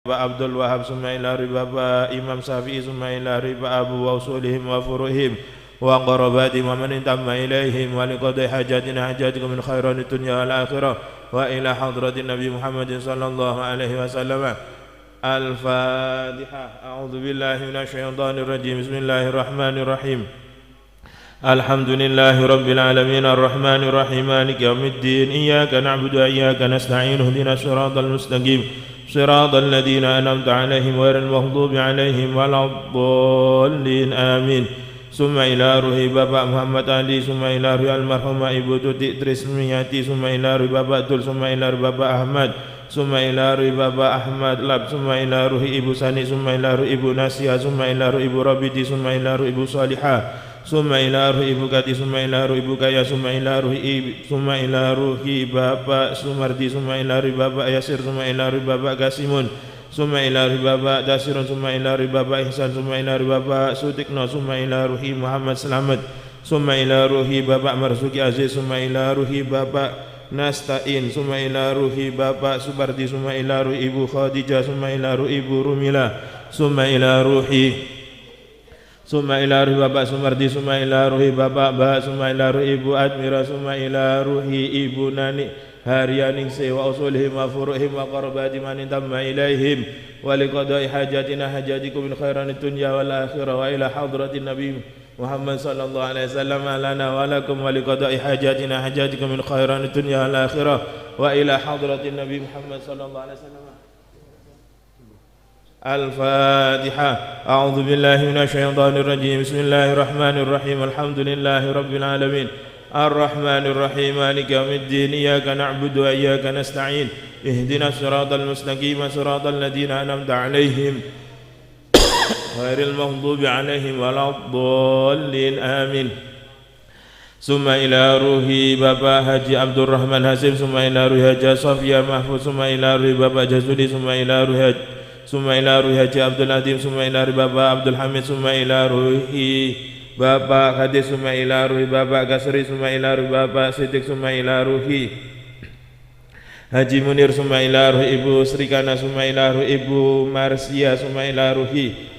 Bapak Abdul Wahab, summa ila ruhi Bapak Imam Syafi'i, summa ila ruhi Bapak Abu wa usulihim wa furuhim wa qarabatihim wa man intamma ilaihim wa liqadai hajatina hajatikum min khairan dunya wal akhirah wa ila hadratin Nabi Muhammadin sallallahu alaihi wasallam. Al-Fatihah. A'udzu billahi minasyaitonir rajim. Bismillahirrahmanirrahim. Alhamdulillahi rabbil alamin arrahmanir rahim maliki yaumiddin iyyaka na'budu wa iyyaka nasta'in ihdinas siratal mustaqim siratal ladzina an'amta 'alaihim ghairil maghdubi 'alaihim waladdallin amin. Summa ila ruhi Bapak Muhammad Ali, summa ila ruhi almarhumah Ibu Tuti Trismiyati, summa ila ruhi Bapak Dul, summa ila ruhi Bapak Ahmad, summa ila ruhi Bapak Ahmad Lab, summa ila ruhi Ibu Sani, summa ila ruhi Ibu Nasia, summa ila ruhi Ibu Rabiti, summa ila ruhi Ibu Salihah, summa ila ruhi Ibu Kati, summa ila ruhi Ibu Kaya, summa ila ruhi summa ila ruhi Bapak Sumardi, summa ila ruhi Bapak Yasir, summa ila ruhi Bapak Kasimun, summa ila ruhi Bapak Dasirun, summa ila ruhi Bapak Ihsan, summa ila ruhi Bapak Sutikno, summa ila ruhi Muhammad Slamet, summa ila ruhi Bapak Marzuki Aziz, summa ila ruhi Bapak Nastain, summa ila ruhi Bapak Subardi, summa ila ruhi Ibu Khadijah, summa ila ruhi Ibu Rumila, summa ila ruhi summa ila ruhi Bapak Sumardi, summa ila ruhi Bapak Ba, summa ila ruhi Ibu Admira, summa ila ruhi Ibu Nani Haryaningsih wa usulihim wa furuhim wa qarabati man intamma ilaihim wa liqada'i hajatina hajatikum min khairan dunya wal akhirah wa ila hadratin Nabi Muhammad sallallahu alaihi wasallam lana wa lakum wa liqada'i hajatina hajatikum min khairan dunya wal akhirah wa ila hadratin Nabi Muhammad sallallahu alaihi wasallam. Al-Fatihah. A'udzu billahi minasyaitonir rajim. Bismillahirrahmanirrahim. Alhamdulillahi rabbil alamin. Arrahmanir rahim. Maliki yaumiddin. Iyyaka na'budu wa iyyaka nasta'in. Ihdinas siratal mustaqim, siratal ladzina an'amta 'alaihim ghairil maghdubi 'alaihim waladdallin. Amin. Summa ila ruhi Bapak Haji Abdurrahman Hasim, summa ila ruhi Haji Sofia Mahfuz, summa ila ruhi Bapak Jazuli, summa ila ruhi summa ila ruhi Haji Abdul Adim, summa ila ruhi Bapak Abdul Hamid, summa ila ruhi Bapak Hadis, summa ila ruhi Bapak Gasri, summa ila ruhi Bapak Siddiq, summa ila ruhi Haji Munir, summa ila ruhi Ibu Srikana, summa ila ruhi Ibu Marsia, summa ila ruhi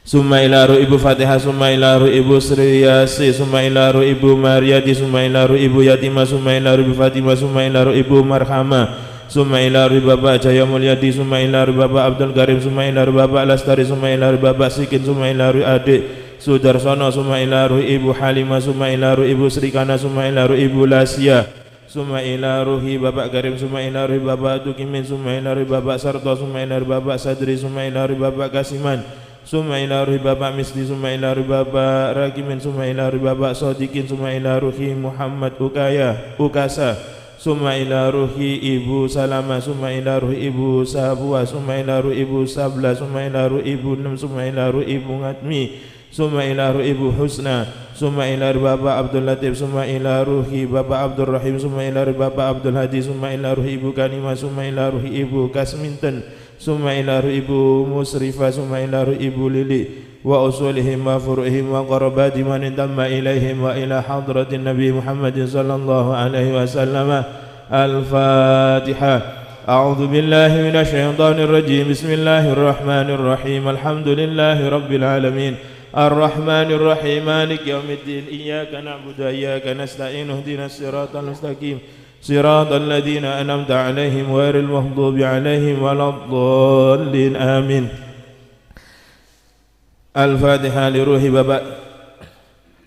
summa ila ruhi Ibu Fatihah, summa ila ruhi Ibu Sriyasi, summa ila ruhi Ibu Mariyati, summa ila ruhi Ibu Yatimah, summa ila ruhi Ibu Fatimah, summa ila ruhi Ibu Marhama, summa ila ruhi Bapak Jaya Mulyadi, summa ila ruhi Bapak Abdul Karim, summa ila ruhi Bapak Lastari, summa ila ruhi Bapak Sikin, summa ila ruhi Adik Sudarsono, summa ila ruhi Ibu Halimah, summa ila ruhi Ibu Srikana, summa ila ruhi Ibu Lasia, summa ila ruhi Bapak Karim, summa ila ruhi Bapak Tukimin, summa ila ruhi Bapak Sarto, summa ila ruhi Bapak Sadri, summa ila ruhi Bapak Kasiman, summa ila ruhi Bapak Misdi, summa ila ruhi Bapak Rakimin, summa ila ruhi Bapak Sodikin, summa ila ruhi Muhammad Ukaya Ukasa, summa ila ruhi Ibu Salama, summa ila ruhi Ibu Sabua, summa ila ruhi Ibu Sabla, summa ila ruhi Ibu Nem, summa ila ruhi Ibu Ngatmi, summa ila ruhi Ibu Husna, summa ila ruhi Bapak Abdul Latif, summa ila ruhi Bapak Abdul Rahim, summa ila ruhi Bapak Abdul Hadi, summa ila ruhi Ibu Kanima, summa ila ruhi Ibu Kasminten, summa ila ruhi Ibu Musrifa, summa ila ruhi Ibu Lili wa usulihim wa furuhim wa qarabati man intamma ilaihim wa ila hadratin Nabi Muhammadin sallallahu alaihi wasallam. Al-Fatihah. A'udzu billahi minasyaitonir rajim. Bismillahirrahmanirrahim. Alhamdulillahi rabbil alamin. Arrahmanir rahim. Maliki yaumiddin. Iyyaka na'budu wa iyyaka nasta'in. Ihdinas siratal mustaqim. Siratal ladzina an'amta 'alaihim ghairil maghdubi 'alaihim waladdallin. Amin. Al-Fatihah li ruhi Bapak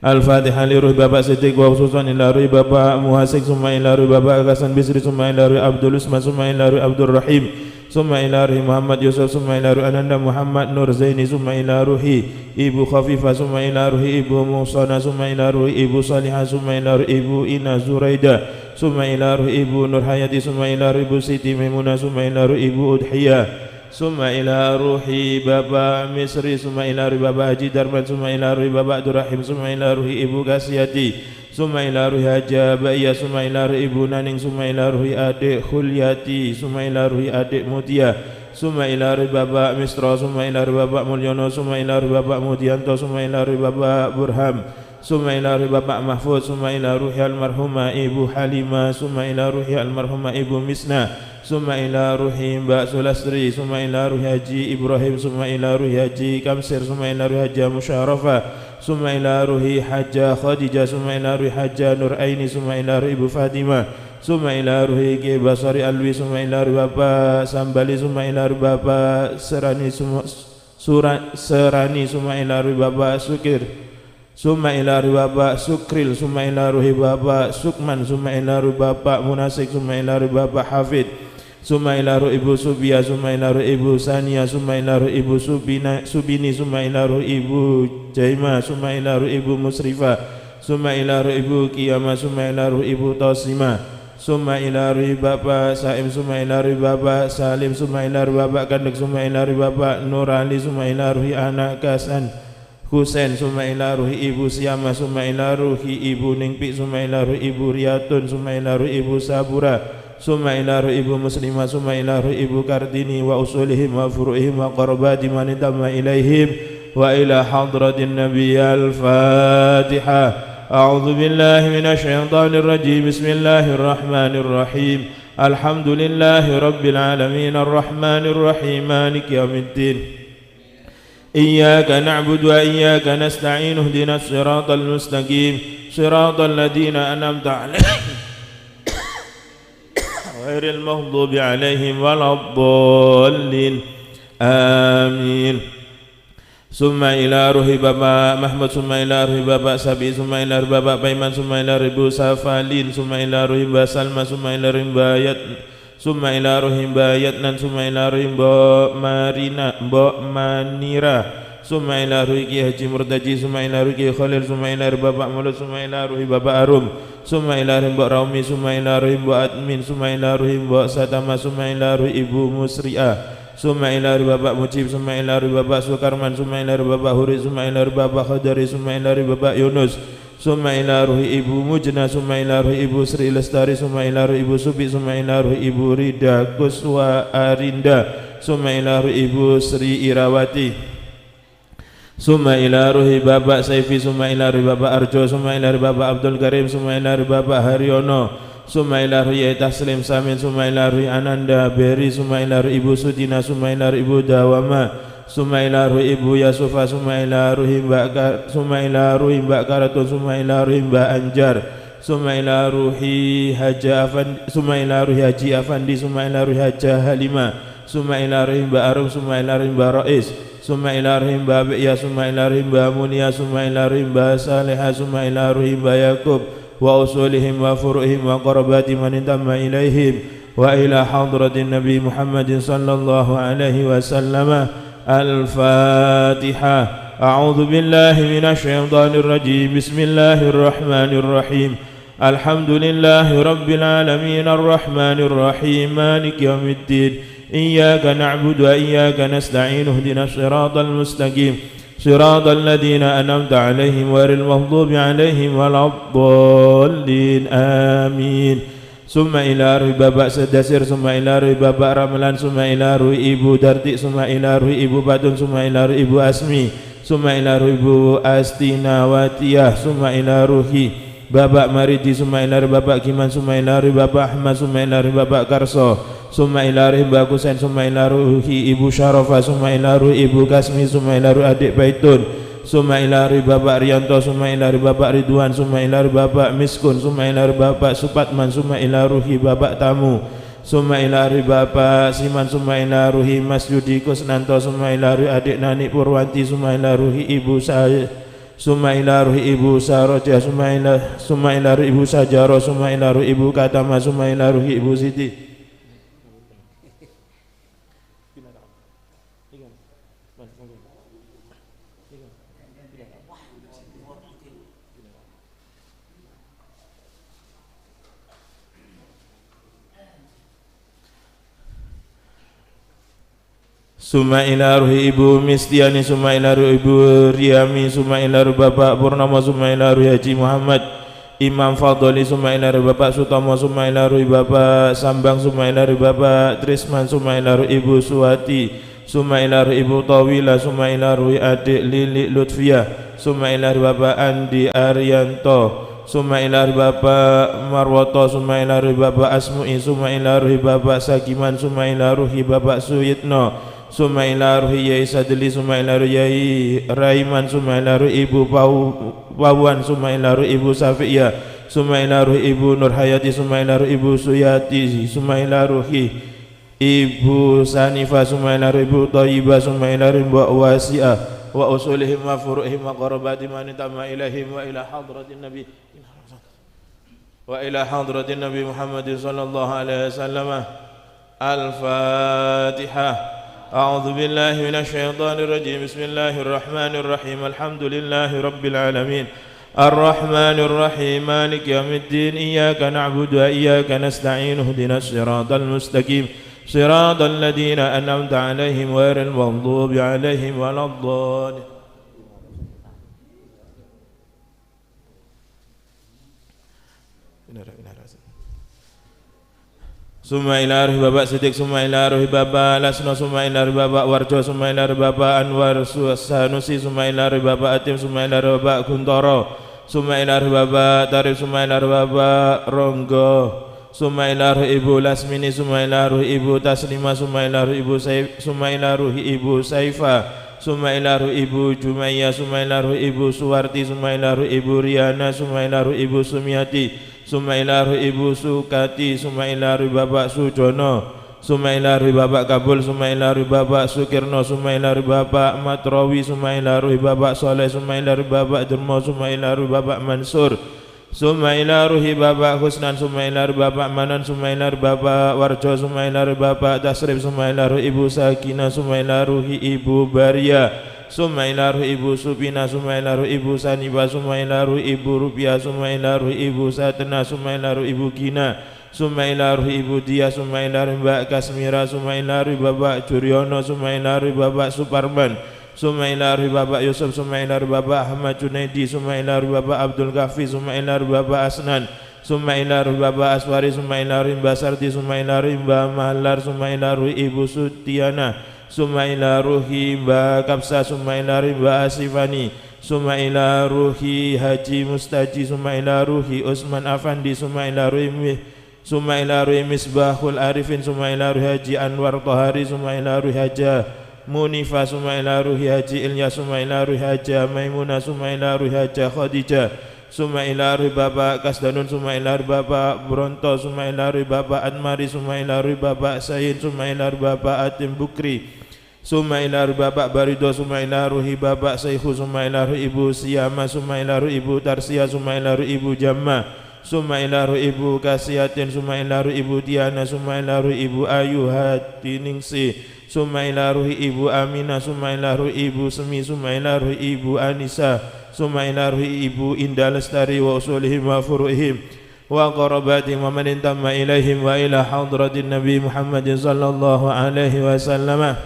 Al-Fatihah li ruhi Bapak Siddiq wa khususan ila ruhi Bapak Muhasik, summa ila ruhi Bapak Hasan Bisri, summa ila ruhi Abdul Usman, summa ila ruhi Abdul Rahim, summa ila ruhi Muhammad Yusuf, summa ila ruhi Ananda Muhammad Nur Zaini, summa ila ruhi Ibu Khafifah, summa ila ruhi Ibu Musana, summa ila ruhi Ibu Salihah, summa ila ruhi Ibu Ina Zuraida, summa ila ruhi Ibu Nur Hayati, summa ila ruhi Ibu Siti Maimunah, summa ila ruhi Ibu Udhiyah, summa ila ruhi Bapak Misri, summa ila ruhi Bapak Haji Darman, summa ila ruhi Bapak Abdurrahim, summa ila ruhi Ibu Kasiyati, summa ila ruhi Haja Baiya, summa ila ruhi Ibu Naning, summa ila ruhi Adik Khulyati, summa ila ruhi Adik Mutia, summa ila ruhi Bapak Misra, summa ila ruhi Bapak Mulyono, summa ila ruhi Bapak Mudianto, summa ila ruhi Bapak Burham, Summa ila ruhi Bapak Mahfud, summa ila ruhi almarhumah Ibu Halimah, summa ila ruhi almarhumah Ibu Misna, summa ila ruhi Mbak Sulastri, summa ila ruhi Haji Ibrahim, summa ila ruhi Haji Kamsir, summa ila ruhi Haji Musyarafah, summa ila ruhi Haja Khadijah, summa ila ruhi Haja Nur Aini, summa ila ruhi Ibu Fatimah, summa ila ruhi Ki Basari Alwi, summa ila ruhi Bapak Sambali, summa ila ruhi Bapak Serani, Serani, summa ila ruhi Bapak Sukir, summa ila ruhi Bapak Sukril, summa ila ruhi Bapak Sukman, summa ila ruhi Bapak Munasik, summa ila ruhi Bapak Hafid, summa ila ruhi Ibu Subia, summa ila ruhi Ibu Sania, summa ila ruhi Ibu Subini, summa ila ruhi Ibu Jaima, summa ila ruhi Ibu Musrifa, summa ila ruhi Ibu Qiyama, summa ila ruhi Ibu Tosima, summa ila ruhi Bapak Saim, summa ila ruhi Bapak Salim, summa ila ruhi Bapak Kandek, summa ila ruhi Bapak Nurali, summa ila ruhi anak Kasan Husain, summa ila ruhi Ibu Siama, summa ila ruhi Ibu Ningpi, summa ila ruhi Ibu Riyatun, summa ila ruhi Ibu Sabura, summa ila ruhi Ibu Muslimah, summa ila ruhi Ibu Kartini wa usulihim wa furu'ihim wa qarabati man intamma ilaihim wa ila hadratin Nabi. Al-Fatihah. A'udzu billahi minasyaitonir rajim. Bismillahirrahmanirrahim. Alhamdulillahi rabbil alamin arrahmanir rahim maliki yaumiddin. Iyyaka na'budu wa iyyaka nasta'in ihdinas siratal mustaqim siratal ladzina an'amta 'alaihim ghairil maghdubi 'alaihim waladdallin. Amin. Summa ila ruhi Bapak Mahmud, summa ila ruhi Bapak Sabi, summa ila ruhi Bapak Paiman, summa ila ruhi Ibu Safalin, summa ila ruhi Mbak Salma, summa ila ruhi Mbak Yat, summa ila ruhi Mbak Yatnan, summa ila ruhi Mbak Marina, Mbak Manira, summa ila ruhi Ki Haji Murtaji, summa ila ruhi Ki Khalil, summa ila ruhi Bapak Mulut, summa ila ruhi Bapak Arum, summa ila ruhi Mbak Raumi, summa ila ruhi Mbak Admin, summa ila ruhi Mbak Satama, summa ila ruhi Ibu Musriah, summa ila ruhi Bapak Mujib, summa ila ruhi Bapak Sukarman, summa ila ruhi Bapak Huri, summa ila ruhi Bapak Khadari, summa ila ruhi Bapak Yunus, summa ila ruhi Ibu Mujna, summa ila ruhi Ibu Sri Lestari, summa ila ruhi Ibu Subi, summa ila ruhi Ibu Rida Kuswa Arinda, summa ila ruhi Ibu Sri Irawati, summa ila ruhi Bapak Saifi, summa ila ruhi Bapak Arjo, summa ila ruhi Bapak Abdul Karim, summa ila ruhi Bapak Haryono, summa ila ruhi Taslim Samin, summa ila ruhi Ananda Beri, summa ila ruhi Ibu Sudina, summa ila ruhi Ibu Dawama, summa ila ruhi Ibu Yasufa, summa ila ruhi Mbak, summa ila ruhi Mbak Karatun, summa ila ruhi Mbak Anjar, summa ila ruhi Haja Afandi, summa ila ruhi Haji Afandi, summa ila ruhi Haja Halimah, summa ila ruhi Mbak Arum, summa ila ruhi Mbak Rais, summa ila ruhi Mbak Biya, summa ila ruhi Mbak Munia, summa ila ruhi Mbak Saleha, summa ila ruhi Mbak Yakub wa usulihim wa furu'ihim wa qarabati man intamma ilaihim wa ila hadratin Nabi Muhammadin sallallahu alaihi wasallam. Al-Fatihah. A'udzu billahi minasyaitonir rajim. Bismillahirrahmanirrahim. Alhamdulillahi rabbil alamin arrahmanir rahim maliki yaumiddin. Iyyaka na'budu wa iyyaka nasta'in ihdinas siratal mustaqim siratal ladzina an'amta 'alaihim ghairil maghdubi 'alaihim waladdallin. Amin. Summa ila ruhi Bapak Sedasir, summa ila ruhi Bapak Ramlan, summa ila ruhi Ibu Darti, summa ila ruhi Ibu Batun, summa ila ruhi Ibu Asmi, summa ila ruhi Ibu Astinawatiyah, summa ila ruhi Bapak Maridi, summa ila ruhi Bapak Kiman, summa ila ruhi Bapak Ahmad, summa ila ruhi Bapak Karso, summa ila ruhi Mbak Kusen, summa ila ruhi Ibu Syarafa, summa ila ruhi Ibu Kasmi, summa ila ruhi Adik Baitun, summa ila ruhi Bapak Rianto, summa ila ruhi Bapak Ridwan, summa ila ruhi Bapak Miskun, summa ila ruhi Bapak Supatman, summa ila ruhi Bapak Tamu, summa ila ruhi Bapak Siman, summa ila ruhi Mas Yudi Kusnanto, summa ila ruhi Adik Nani Purwanti, summa ila ruhi Ibu Saya, summa ila ruhi Ibu Saroja, summa ila ruhi Ibu Sajaro, summa ila ruhi Ibu Katama, summa ila ruhi Ibu Siti. Summa ila ruhi Ibu Mistiani, summa ila ruhi Ibu Riyami, summa ila ruhi Bapak Purnomo, summa ila ruhi Haji Muhammad Imam Fadli, summa ila ruhi Bapak Sutomo, summa ila ruhi Bapak Sambang, summa ila ruhi Bapak Trisman, summa ila ruhi Ibu Suwati, summa ila ruhi Ibu Tawila, summa ila ruhi Adik Lili Lutfiyah, Summa ila ruhi Bapak Andi Arianto, summa ila ruhi Bapak Marwoto, summa ila ruhi Bapak Asmui, summa ila ruhi Bapak Sagiman, summa ila ruhi Bapak Suyitno, summa ila ruhi Yai Sadli, summa ila ruhi Yai Raiman, summa ila ruhi Ibu Pawan, summa ila ruhi Ibu Safiya, summa ila ruhi Ibu Nurhayati, summa ila ruhi Ibu Suyati, summa ila ruhi Ibu Sanifa, summa ila ruhi Ibu Thayyibah, summa ila ruhi Mbak Wasi'ah wa usulihim wa furu'ihim wa qarabati man intama ilaihim wa ila hadratin nabi wa ila hadratin nabi Muhammad sallallahu alaihi wasallam. Al-Fatihah. A'udzu billahi minasy syaithanir rajim. Bismillahirrahmanirrahim. Alhamdulillahi rabbil alamin. Arrahmanir rahim. Maliki yaumiddin. Iyyaka na'budu wa iyyaka nasta'in. Ihdinas siratal mustaqim. Siratal ladzina an'amta 'alaihim ghairil maghdubi 'alaihim waladdallin. Summa ila ruhi Bapak Sidik, summa ila ruhi Bapak Lasno, summa ila ruhi Bapak Warjo, summa ila ruhi Bapak Anwar Sanusi, summa ila ruhi Bapak Atim, summa ila ruhi Bapak Guntoro, summa ila ruhi Bapak Tarif, summa ila ruhi Bapak Ronggo, summa ila ruhi Ibu Lasmini, summa ila ruhi Ibu Taslima, summa ila ruhi Ibu Saif, summa ila ruhi Ibu Saifa, summa ila ruhi Ibu Jumaiyah, summa ila ruhi Ibu Suwarti, summa ila ruhi Ibu Riana, summa ila ruhi Ibu Sumiati, summa ila ruhi Ibu Sukati, summa ila ruhi Bapak Sujono, summa ila ruhi Bapak Kabul, summa ila ruhi Bapak Sukirno, summa ila ruhi Bapak Matrawi, summa ila ruhi Bapak Soleh, summa ila ruhi Bapak Dermo, summa ila ruhi Bapak Mansur, summa ila ruhi Bapak Husnan, summa ila ruhi Bapak Manan, summa ila ruhi Bapak Warjo, summa ila ruhi Bapak Tasrif, summa ila ruhi Ibu Sakina, summa ila ruhi Ibu Baria, summa ila ruhi Ibu Supina, summa ila ruhi Ibu Saniba, summa ila ruhi Ibu Rupiah, summa ila ruhi Ibu Satena, summa ila ruhi Ibu Gina, summa ila ruhi Ibu Dia, summa ila ruhi Mbak Kasmira, summa ila ruhi Bapak Juryono, summa ila ruhi Bapak Suparman, summa ila ruhi Bapak Yusuf, summa ila ruhi Bapak Ahmad Junaidi, summa ila ruhi Bapak Abdul Kafi, summa ila ruhi Bapak Asnan, summa ila ruhi Bapak Aswari, summa ila ruhi Mbak Sardi, summa ila ruhi Mbak Mahlar, summa ila ruhi Ibu Sutiana, summa ila ruhi Mbak Kapsa, summa ila ruhi Mbak Asifani, summa ila ruhi Haji Mustaji, summa ila ruhi Usman Afandi, summa ila ruhi Misbahul Arifin, summa ila ruhi Haji Anwar Tohari, summa ila ruhi Haja Munifa, summa ila ruhi Haji Ilyas, summa ila ruhi Haja Maimunah, summa ila ruhi Haja Khadijah, summa ila ruhi Bapak Kasdanun, summa ila ruhi Bapak Bronto, summa ila ruhi Bapak Admari, summa ila ruhi Bapak Sayin, summa ila ruhi Bapak Atim Bukri, summa ila ruhi Bapak Barido, summa ila ruhi Bapak Saihu, summa ila ruhi Ibu Siyama, summa ila ruhi Ibu Tarsia, summa ila ruhi Ibu Jamma, summa ila ruhi Ibu Kasiatin, summa ila ruhi Ibu Tiana, summa ila ruhi Ibu Ayu Hatiningsi, summa ila ruhi Ibu Aminah, summa ila ruhi Ibu Semi, summa ila ruhi Ibu Anisa, summa ila ruhi Ibu Indah Lestari wa usulihim wa furu'ihim wa qarabatihim wa man intama ilaihim wa ila hadratin Nabi Muhammad sallallahu alaihi wasallam.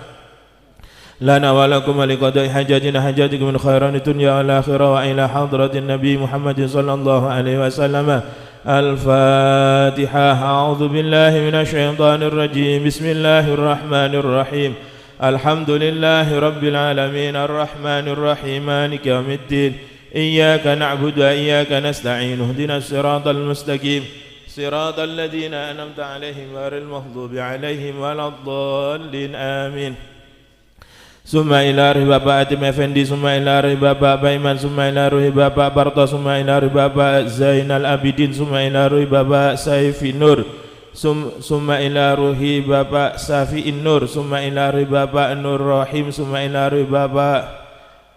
Lana wa lakum wa liqada'i hajatina hajatikum min khairani dunya wal akhirah wa ila hadratin Nabi Muhammad sallallahu alaihi wasallam. Al-Fatihah. A'udzu billahi minasy syaithanir rajim. Bismillahirrahmanirrahim. Alhamdulillahi rabbil alamin arrahmanir rahim maliki yaumiddin. Iyyaka na'budu wa iyyaka nasta'in. Ihdinas siratal mustaqim. Siratal ladzina an'amta 'alaihim ghairil maghdubi 'alaihim waladdallin. Amin. Summa ila ruhi Bapak Atim Effendi, summa ila ruhi Bapak Baiman, summa ila ruhi Bapak Barto, summa ila ruhi Bapak Zainal Abidin, summa ila ruhi Bapak Saifi Nur, summa ila ruhi Bapak Safi'in Nur, summa ila ruhi Bapak Nur Rahim, summa ila ruhi Bapak,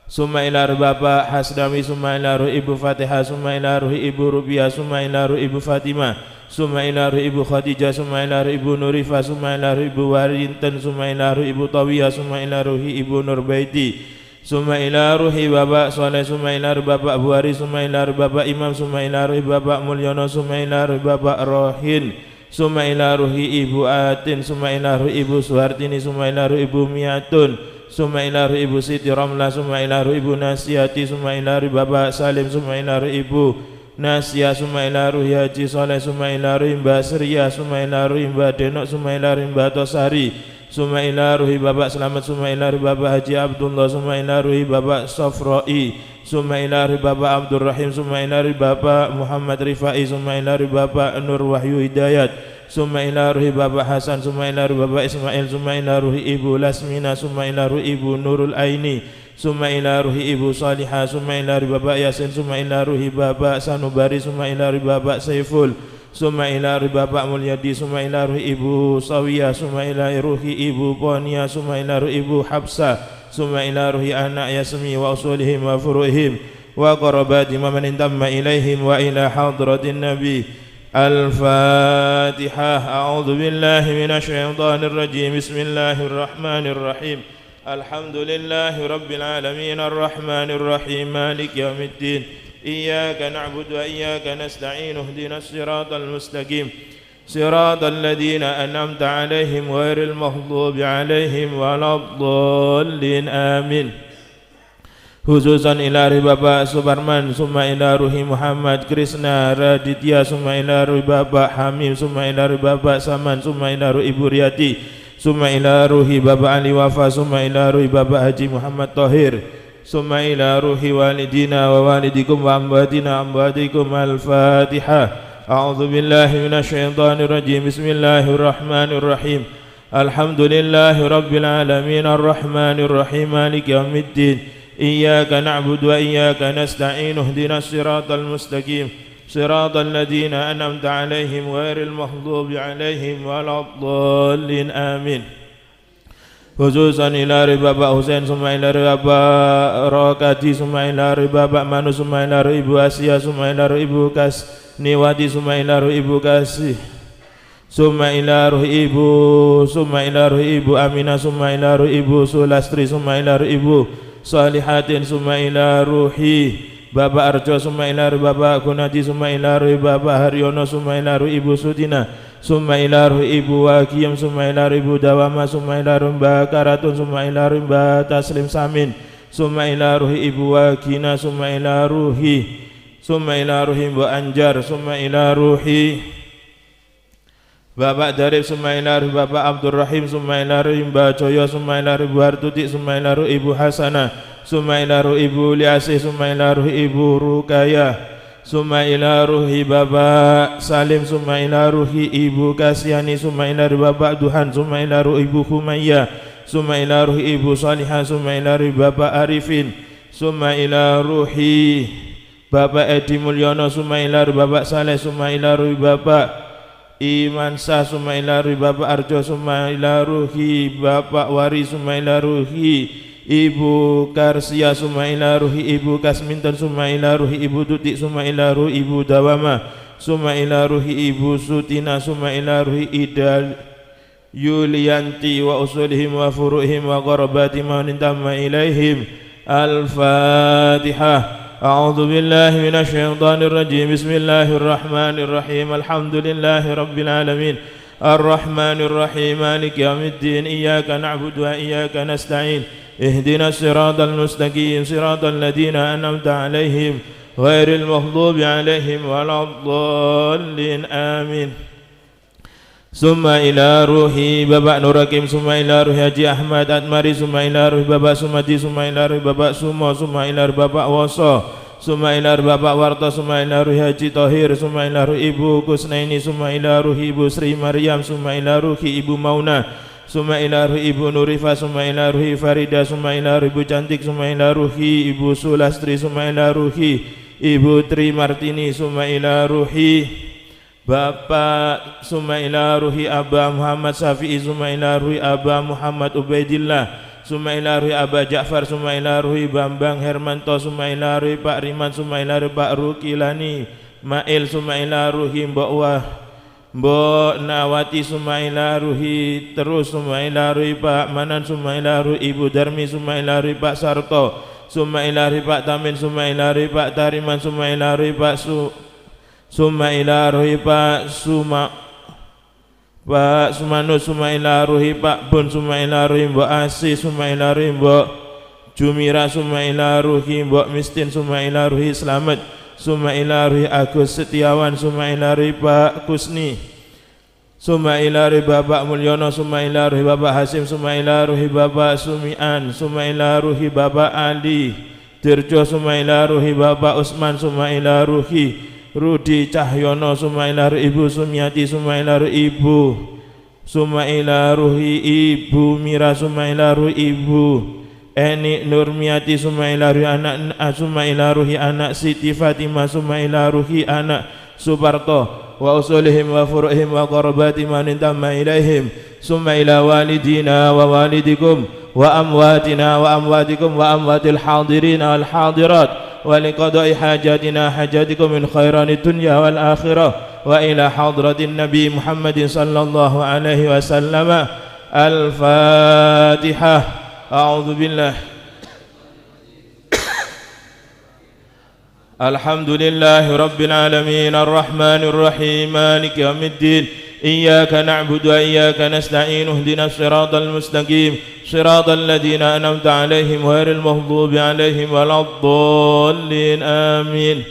summa ila ruhi Bapak Hasdami, summa ila ruhi Ibu Fatihah, summa ila ruhi Ibu Rubiah, summa ila ruhi Ibu Fatimah, summa ila ruhi Ibu Khadijah, summa ila ruhi Ibu Nurifa, summa ila ruhi Ibu Warinten, summa ila ruhi Ibu Tawiyah, summa ila ruhi Ibu Nurbaiti, summa ila ruhi Bapak Soleh, summa ila ruhi Bapak Buhari, summa ila ruhi Bapak Imam, summa ila ruhi Bapak Mulyono, summa ila ruhi Bapak Rohin, summa ila ruhi Ibu Atin, summa ila ruhi Ibu Suhartini, summa ila ruhi Ibu Miatun, summa ila ruhi Ibu Siti Ramlah, summa ila ruhi Ibu Nasiati, summa ila ruhi Bapak Salim, summa ila ruhi Ibu Nasya, summa ila ruhi Haji Soleh, summa ila ruhi Mbak Sriya, summa ila ruhi Mbak Denok, summa ila ruhi Mbak Tosari, summa ila ruhi Bapak Slamet, summa ila ruhi Bapak Haji Abdullah, summa ila ruhi Bapak Safroi, summa ila ruhi Bapak Abdurrahim, summa ila ruhi Bapak Muhammad Rifai, summa ila ruhi Bapak Nur Wahyu Hidayat, summa ila ruhi Bapak Hasan, summa ila ruhi Bapak Ismail, summa ila ruhi Ibu Lasmina, summa ila ruhi Ibu Nurul Aini, summa ila ruhi Ibu Salihah, summa ila ruhi Bapak Yasin, summa ila ruhi Bapak Sanubari, summa ila ruhi Bapak Saiful, summa ila ruhi Bapak Mulyadi, summa ila ruhi Ibu Sawiyah, summa ila ruhi Ibu Ponia, summa ila ruhi Ibu Habsah, summa ila ruhi anak Yasmi wa usulihim wa furu'ihim wa qarabati man intamma ilaihim wa ila hadratin nabi. Al-Fatihah. A'udzu billahi minasyaitonir rajim. Bismillahirrahmanirrahim. Alhamdulillahi rabbil alamin arrahmanir rahim maliki yaumiddin. Iyyaka na'budu wa iyyaka nasta'in ihdinas siratal mustaqim siratal ladzina an'amta 'alaihim ghairil maghdubi 'alaihim waladdallin. Amin. Khususan ila ruhi Bapak Suparman, summa ila ruhi Muhammad Krisna Raditya, summa ila ruhi Bapak Hamim, summa ila ruhi Bapak Saman, summa ila ruhi Ibu Riyati, summa ila ruhi Bapak Ali Wafa, summa ila ruhi Bapak Haji Muhammad Tahir, summa ila ruhi walidina wa walidikum wa amwatina amwatikum. Al-Fatihah. A'udzu billahi minasyaitonir rajim. Bismillahirrahmanirrahim. Alhamdulillahi rabbil alamin arrahmanir rahim maliki yaumiddin. Iyyaka na'budu wa iyyaka nasta'in ihdinas siratal mustaqim siratal ladzina an'amta 'alaihim ghairil maghdubi 'alaihim waladdallin. Amin. Khususan ila ruhi Bapak Husain, summa ila ruhi Bapak Rokadi, summa ila ruhi Bapak Manu, summa ila ruhi Ibu Asia, summa ila ruhi Ibu Kasniwati, summa ila ruhi Ibu Kasih, summa ila ruhi Ibu, summa ila ruhi Ibu Aminah, summa ila ruhi Ibu Sulastri, summa ila ruhi Ibu Salihatin, summa ila ruhi Bapak Arjo, summa ila ruhi Bapak Gunadi, summa ila ruhi Bapak Haryono, summa ila ruhi Ibu Sutina, summa ila ruhi Ibu Wakiyam, summa ila ruhi Ibu Dawama, summa ila ruhi Mbak Karatun, summa ila ruhi Mbak Taslim Samin, summa ila ruhi Ibu Wakina, summa ila ruhi, summa ila ruhi Mbak Anjar, summa ila ruhi Bapak Darif, summa ila ruhi Bapak Abdurrahim, summa ila ruhi Mbak Joyo, summa ila ruhi Ibu Hartuti, summa ila ruhi Ibu Hasanah, summa ila ruhi Ibu Liasih, summa ila ruhi Ibu Rukayah, summa ila ruhi Bapak Salim, summa ila ruhi Ibu Kasiani, summa ila ruhi Bapak Duhan, summa ila ruhi Ibu Humayyah, summa ila ruhi Ibu Salihah, summa ila ruhi Bapak Arifin, summa ila ruhi Bapak Edi Mulyono, summa ila ruhi Bapak Saleh, summa ila ruhi Bapak Iman Sah, summa ila ruhi Bapak Arjo, summa ila ruhi Bapak Wari, summa ila ruhi Ibu Karsia, summa ila ruhi Ibu Kasminton, summa ila ruhi Ibu Tuti, summa ila ruhi Ibu Dawama, summa ila ruhi Ibu Sutina, summa ila ruhi Ida Yulianti wa usulihim wa furu'ihim wa qarabati man intamma ilaihim. Al-Fatihah. A'udzu billahi minasyaitonir rajim. Bismillahirrahmanirrahim. Alhamdulillahi rabbil alamin arrahmanir rahim maliki yaumiddin. Iyyaka na'budu wa iyyaka nasta'in ihdinas siratal mustaqim siratal ladzina an'amta 'alaihim ghairil maghdubi 'alaihim waladdallin. Amin. Summa ila ruhi Bapak Nurakim, summa ila ruhi Haji Ahmad Atmari, summa ila ruhi Bapak Sumadi, summa ila ruhi Bapak Sumo, summa ila ruhi Bapak Woso, summa ila ruhi Bapak Warto, summa ila ruhi Haji Tohir, summa ila ruhi Ibu Kusnaini, summa ila ruhi Ibu Sri Maryam, summa ila ruhi Ibu Mauna, summa ila ruhi Ibu Nurifa, summa ila ruhi Farida, summa ila ruhi Ibu Cantik, summa ila ruhi Ibu Sulastri, summa ila ruhi Ibu Tri Martini, summa ila ruhi Bapak, summa ila ruhi Aba Muhammad Syafi'i, summa ila ruhi Aba Muhammad Ubaidillah, summa ila ruhi Aba Ja'far, summa ila ruhi Bambang Hermanto, summa ila ruhi Pak Riman, summa ila ruhi Pak Rukilani Mail, summa ila ruhi Mbok Wah Mbok Nawati, summa ila ruhi terus, summa ila ruhi Pak Manan, summa ila ruhi Ibu Darmi, summa ila ruhi Pak Sarto, summa ila ruhi Pak Tamin, summa ila ruhi Pak Tariman, summa ila ruhi Pak Su, summa ila ruhi Pak Suma Pak Sumanu, summa ila ruhi Pak Bun, summa ila ruhi Mbok Asi, summa ila ruhi Mbok Jumira, summa ila ruhi Mbok Mistin, summa ila ruhi Slamet, summa ila ruhi Agus Setiawan, summa ila ruhi Pak Kusni, summa ila ruhi Bapak Mulyono, summa ila ruhi Bapak Hasim, summa ila ruhi Bapak Sumian, summa ila ruhi Bapak Ali Dirjo, summa ila ruhi Bapak Usman, summa ila ruhi Rudi Cahyono, summa ila ruhi Ibu Sumiati, summa ila ruhi Ibu, summa ila ruhi Ibu Mira, summa ila ruhi Ibu Eni Nurmiati, summa ila ruhi anak, summa ila ruhi anak Siti Fatimah, summa ila ruhi anak Suparto wa usulihim wa furu'ihim wa qarabati man intamma ilaihim, summa ila walidina wa walidikum wa amwatina wa amwatikum wa amwatil hadirin wal hadirat wa liqada'i hajatina hajatikum min khairani dunya wal akhirah wa ila hadratin nabi Muhammadin sallallahu alaihi wasallam. Al-Fatihah. A'udzu billah. Alhamdulillahi rabbil alamin arrahmanir rahim maliki yaumiddin iyyaka na'budu wa iyyaka nasta'in ihdinas siratal mustaqim siratal ladzina an'amta 'alaihim ghairil maghdubi 'alaihim waladdallin. Amin.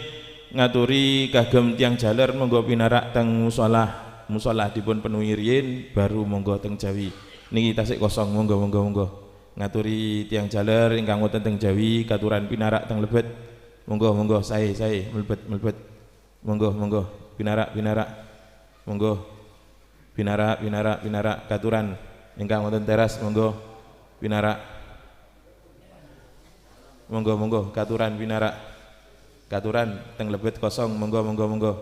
Ngaturi kagem tiyang jaler monggo pinarak teng musala. Musala dipun penuhi riyin baru monggo teng Jawi. Niki tasik kosong, monggo monggo monggo. Ngaturi tiyang jaler ingkang wonten teng Jawi katuran pinarak teng lebet. Monggo monggo sae sae mlebet mlebet. Monggo monggo pinarak pinarak. Monggo pinarak pinarak pinarak katuran ingkang wonten teras monggo pinarak. Monggo monggo katuran pinarak. Katuran teng lebet kosong monggo monggo monggo.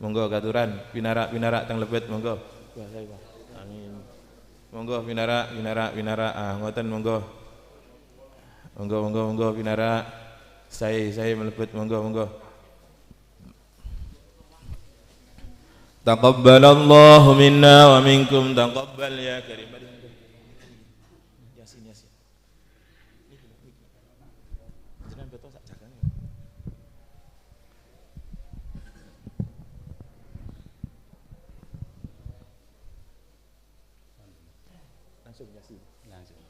Monggo katuran pinarak pinarak teng lebet monggo. Amin. Monggo pinarak pinarak pinarak ah ngoten monggo. Monggo monggo monggo pinarak saya melebet monggo monggo. Taqabbalallahu minna wa minkum taqabbal ya karim. Yasin yasin. Jenengan beto sak jagane. Langsung yasin. Langsung.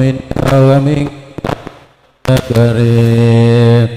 منا ومنك كريم.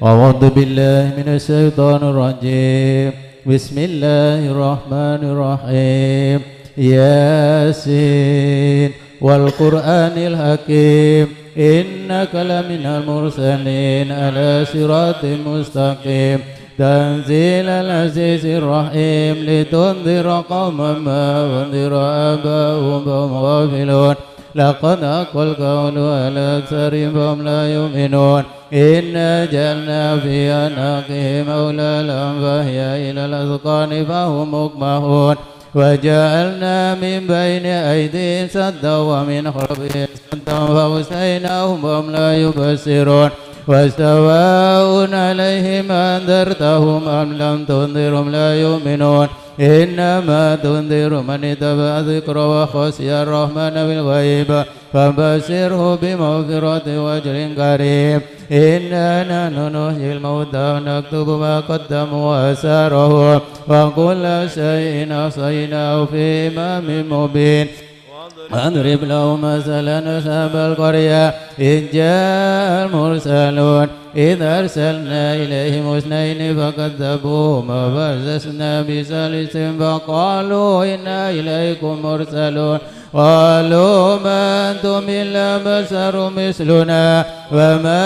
أعوذ بالله من الشيطان الرجيم. بسم الله الرحمن الرحيم. ياسين والقرآن الحكيم إنك لمن المرسلين على صراط مستقيم تنزيل العزيز الرحيم لتنذر قوما ما أنذر آباؤهم فهم غافلون لقد حق القول على أكثرهم فهم لا يؤمنون إنا جعلنا في أعناقهم أغلالا فهي إلى الأذقان فهم مقمحون وجعلنا من بين أيديهم سدا ومن خلفهم سدا فأغشيناهم فهم لا يبصرون وسواء عليهم أنذرتهم أم لم تنذرهم لا يؤمنون إنما تنذر من اتبع الذكر وخشي الرحمن بالغيب فبشره بمغفرة وأجر كريم إنا نحن نحيي الموتى ونكتب ما قدموا وآثارهم وكل شيء أحصيناه في إمام مبين واضرب لهم مثلا أصحاب القرية إذ جاء المرسلون إذ أرسلنا إليهم اثنين فكذبوهما فعززنا بثالث فقالوا إنا إليكم مرسلون قالوا ما أنتم إلا بشر مثلنا وما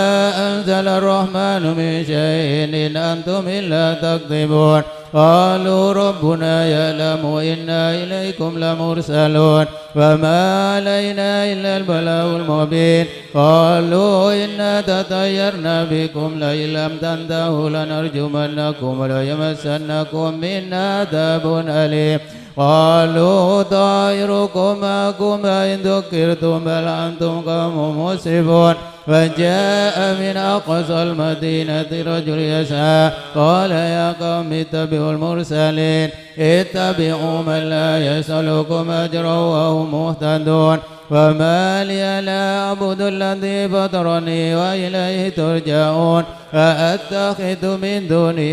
أنزل الرحمن من شيء إن أنتم إلا تكذبون قالوا ربنا يعلم إنا إليكم لمرسلون وما علينا إلا البلاغ المبين قالوا إنا تطيرنا بكم لئن لم تنتهوا لنرجمنكم وليمسنكم منا عذاب أليم قالوا طائركم معكم إن ذكرتم بل أنتم قوم مسرفون وجاء من أقصى المدينة رجل يسعى قال يا قوم اتبعوا المرسلين اتبعوا من لا يسألكم أجرا وهم مهتدون وما لي لا أعبد الذي فطرني وإليه ترجعون. أأتخذ من دونه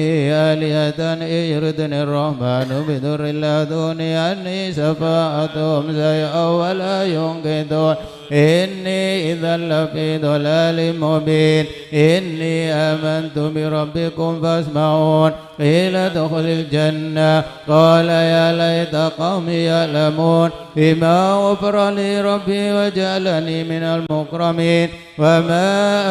آلهة إن يردني الرحمن بضر لا تغني عني شفاعتهم شيئا ولا ينقذون. إني إذا لفي ضلال مبين. إني آمنت بربكم فاسمعون. قيل ادخل الجنة قال يا ليت قومي يعلمون بما غفر لي ربي وجعلني من المكرمين. وما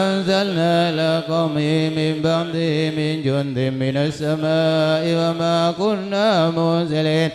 أنزلنا على قومه من بعده من جند من السماء وما كنا منزلين.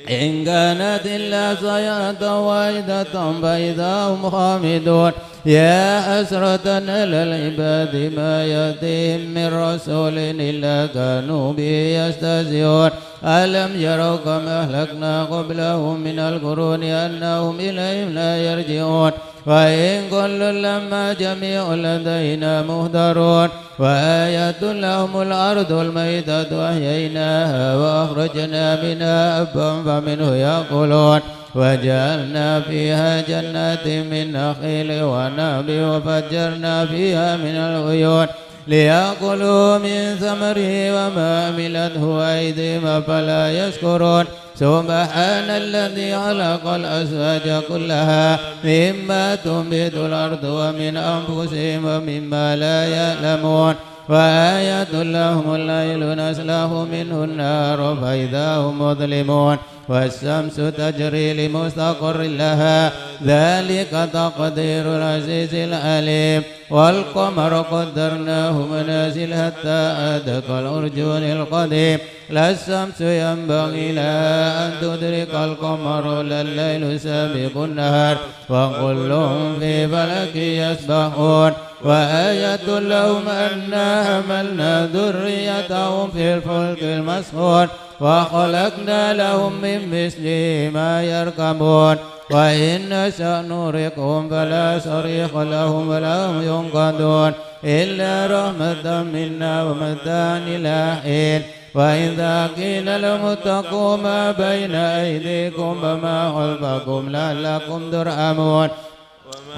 إن كانت إلا صيحة واحدة فإذا هم خامدون. يا حسرة على العباد ما يأتيهم من رسول إلا كانوا به يستهزئون. ألم يروا كم أهلكنا قبلهم من القرون أنهم إليهم لا يرجعون. وإن كل لما جميع لدينا مهدرون. وآية لهم الأرض الميتة أحييناها وأخرجنا منها حبا فمنه يأكلون. وجعلنا فيها جنات من نخيل وعنب وفجرنا فيها من العيون ليأكلوا من ثمره وما عملته أيديهم فلا يشكرون. سبحان الذي خلق الأزواج كلها مما تنبت الأرض ومن أنفسهم ومما لا يعلمون. وآية لهم الليل نسلخ منه النهار فإذا هم مظلمون. والشمس تجري لمستقر لها ذلك تقدير العزيز العليم. والقمر قدرناه منازل حتى عاد كالعرجون القديم. لا الشمس ينبغي لها أن تدرك القمر ولا الليل سابق النهار وكل في فلك يسبحون. وآية لهم أنا حملنا ذريتهم في الفلك المسحون وخلقنا لهم من مثله ما يركبون. وإن نشأ نغرقهم فلا صريخ لهم ولا هم ينقذون إلا رحمة منا ومتاعا إلى حين. وإذا قيل لهم اتقوا ما بين أيديكم وما خلفكم لعلكم ترحمون.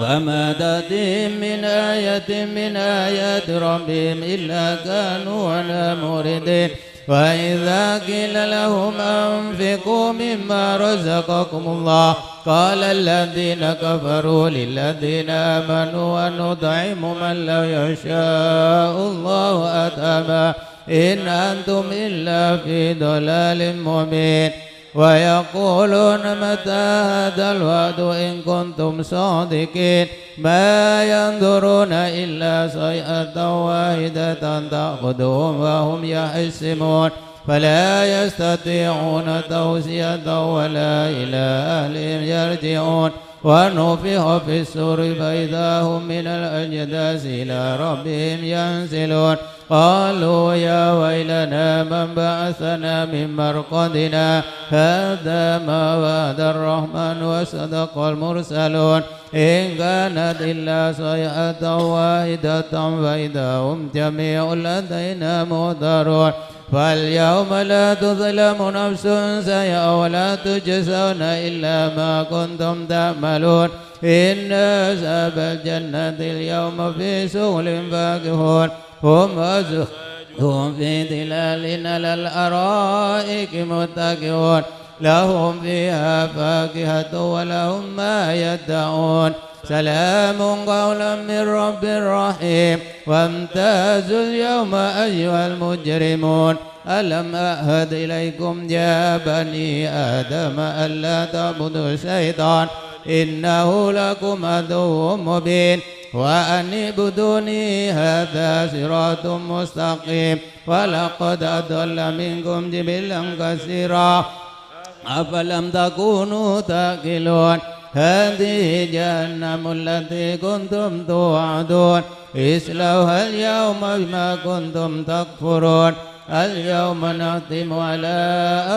وما تأتيهم من آية من آيات ربهم إلا كانوا عنها معرضين. وإذا قيل لهم أنفقوا مما رزقكم الله قال الذين كفروا للذين آمنوا أنطعم من لو يشاء الله أطعمه إن أنتم إلا في ضلال مبين. ويقولون متى هذا الوعد إن كنتم صادقين. ما ينظرون إلا صيحة واحدة تأخذهم وهم يحسمون. فلا يستطيعون توصية ولا إلى أهلهم يرجعون. ونفخ في الصور فإذا هم من الأجداث إلى ربهم ينزلون. قالوا يا ويلنا من بعثنا من مرقدنا هذا ما وعد الرحمن وصدق المرسلون. إن كانت إلا صيحة واحدة فإذا هم جميع لدينا محضرون. فاليوم لا تظلم نفس شيئا ولا تجزون إلا ما كنتم تعملون. إن أصحاب الجنة اليوم في شغل فاكهون. هم أزواجهم في ظلال على الأرائك متكئون. لهم فيها فاكهة ولهم ما يدعون. سلام قولا من رب رحيم. وامتازوا اليوم أيها المجرمون. ألم أعهد إليكم يا بني آدم ألا تعبدوا الشيطان إنه لكم عدو مبين. وأن اعبدوني هذا صراط مستقيم. ولقد أضل منكم جبلا كثيرا أفلم تكونوا تعقلون. هذه جهنم التي كنتم توعدون. اصلوها اليوم بما كنتم تكفرون. اليوم نختم على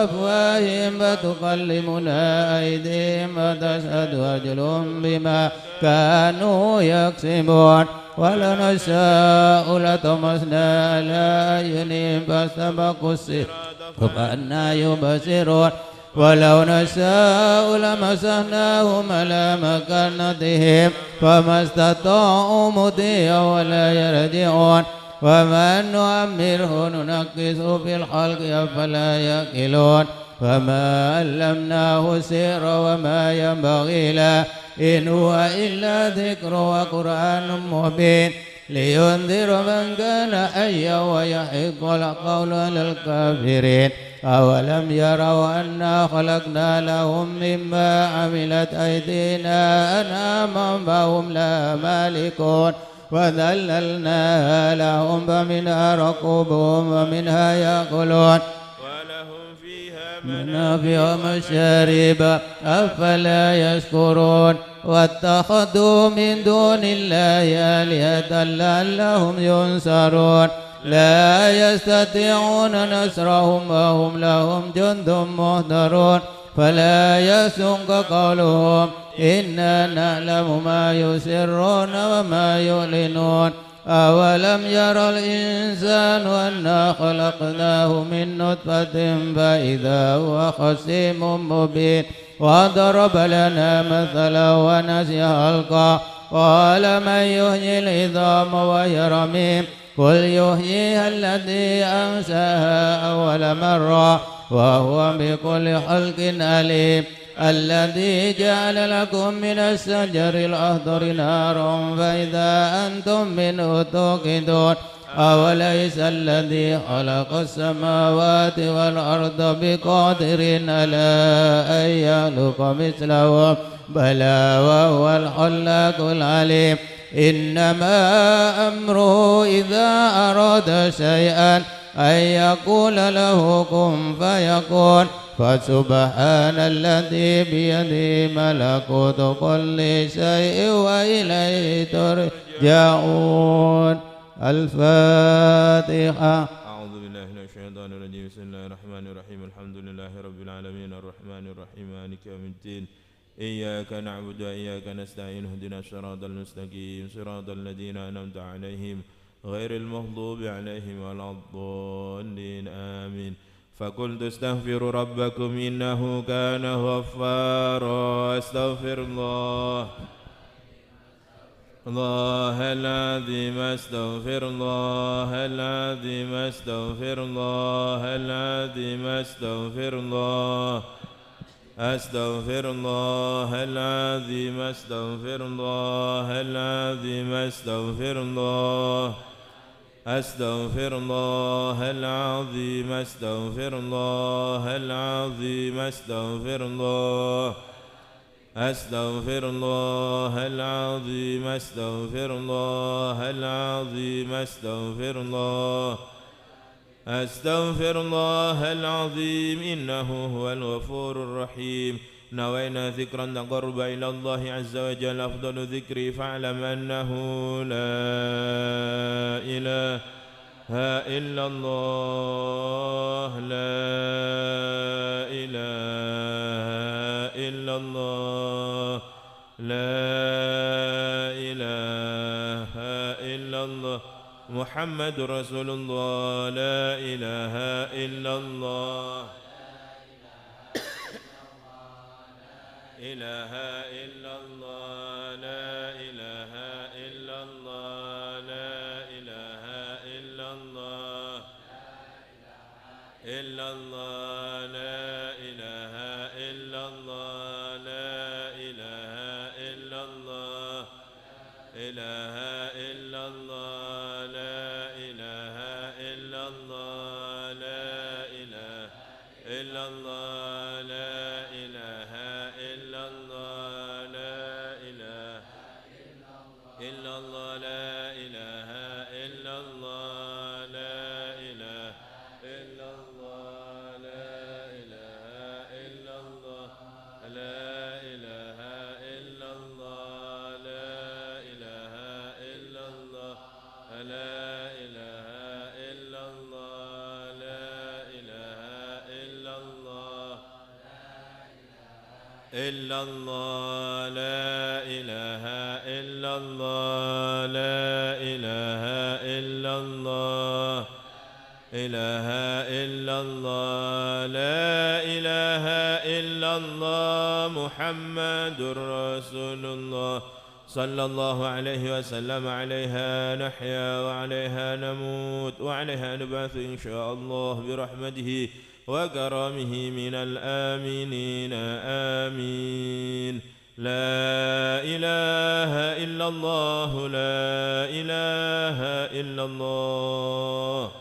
أفواههم وتكلمنا أيديهم وتشهد أرجلهم بما كانوا يكسبون. ولو نشاء لطمسنا على أعينهم فاستبقوا الصراط فأنى يبصرون. ولو نشاء لمسخناهم على مكانتهم فما استطاعوا مضيا ولا يرجعون. ومن نعمره ننكسه في الخلق أفلا يعقلون. وما علمناه السحر وما ينبغي له إن هو إلا ذكر وقرآن مبين لينذر من كان حيا ويحق القول على الكافرين. أولم يروا أنا خلقنا لهم مما عملت أيدينا أنعاما فهم لها مالكون وذللناها لهم فمنها ركوبهم ومنها يأكلون ولهم فيها منافع ومشارب أفلا يشكرون. واتخذوا من دون الله آلهة لعلهم ينصرون. لا يستطيعون نصرهم وهم لهم جند محضرون. فلا يحزنك قولهم إنا نعلم ما يسرون وما يعلنون. أولم ير الإنسان أنا خلقناه من نطفة فإذا هو خصيم مبين. وضرب لنا مثلا ونسي خلقه قال من يحيي العظام وهي رميم. قل يحييها الذي أنشأها أول مرة وهو بكل خلق عليم. الذي جعل لكم من الشجر الأخضر نارا فإذا أنتم منه توقدون. أوليس الذي خلق السماوات والأرض بقادر على أن يخلق مثلهم؟ بلى وهو الخلاق العليم. إنما أمره إذا أراد شيئا أن يقول له كن فيكون. فسبحان الذي بيده ملكوت كل شيء وإليه ترجعون. الفاتحة. أعوذ بالله من الشيطان الرجيم. بسم الله الرحمن الرحيم. الحمد لله رب العالمين الرحمن الرحيم مالك يوم الدين. إياك نعبد وإياك نستعين اهدنا الصراط المستقيم صراط الذين أنعمت عليهم غير المغضوب عليهم ولا الضالين آمين. فقلت استغفروا ربكم إنه كان غفارا. استغفر الله الله العظيم استغفر الله العظيم استغفر الله العظيم استغفر الله أستغفر الله العظيم أستغفر الله العظيم أستغفر الله أستغفر الله العظيم أستغفر الله العظيم أستغفر الله أستغفر الله العظيم أستغفر الله العظيم أستغفر الله أستغفر الله العظيم إنه هو الغفور الرحيم. نوينا ذكرا تقرب إلى الله عز وجل أفضل ذكري فاعلم أنه لا إله إلا الله لا إله إلا الله لا إله إلا الله محمد رسول الله لا إله إلا الله إله إلا الله لا إله إلا الله لا إله إلا الله إلا الله لا إله إلا الله لا إله إلا الله إله إلا الله لا إله إلا الله لا إله إلا الله لا إله إلا الله لا إله إلا الله لا إله إلا الله لا إله إلا الله لا إله إلا الله لا إله إلا الله لا إله إلا الله لا إله إلا الله لا إله إلا الله إلا الله لا إله إلا الله لا إله إلا الله إله إلا الله لا إله إلا الله محمد رسول الله صلى الله عليه وسلم. عليها نحيا وعليها نموت وعليها نبعث إن شاء الله برحمته وكرمه من الآمنين. آمين. لا إله إلا الله لا إله إلا الله.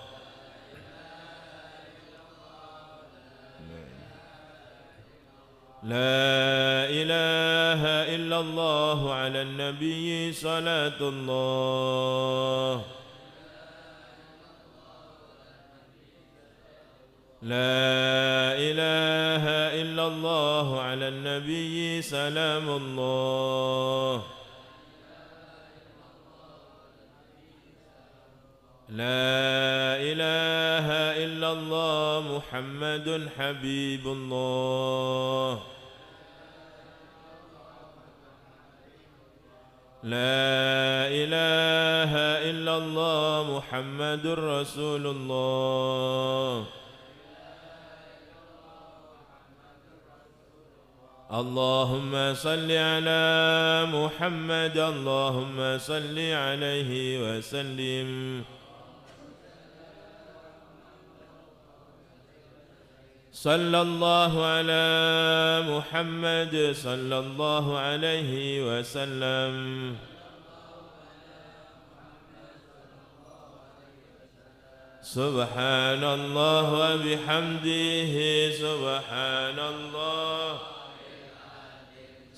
لا إله إلا الله على النبي صلاة الله. لا إله إلا الله على النبي سلام الله. لا إله إلا الله محمد حبيب الله. لا إله إلا الله محمد رسول الله. اللهم صل على محمد اللهم صل عليه وسلم. صلى الله على محمد صلى الله عليه وسلم. سبحان الله وبحمده سبحان الله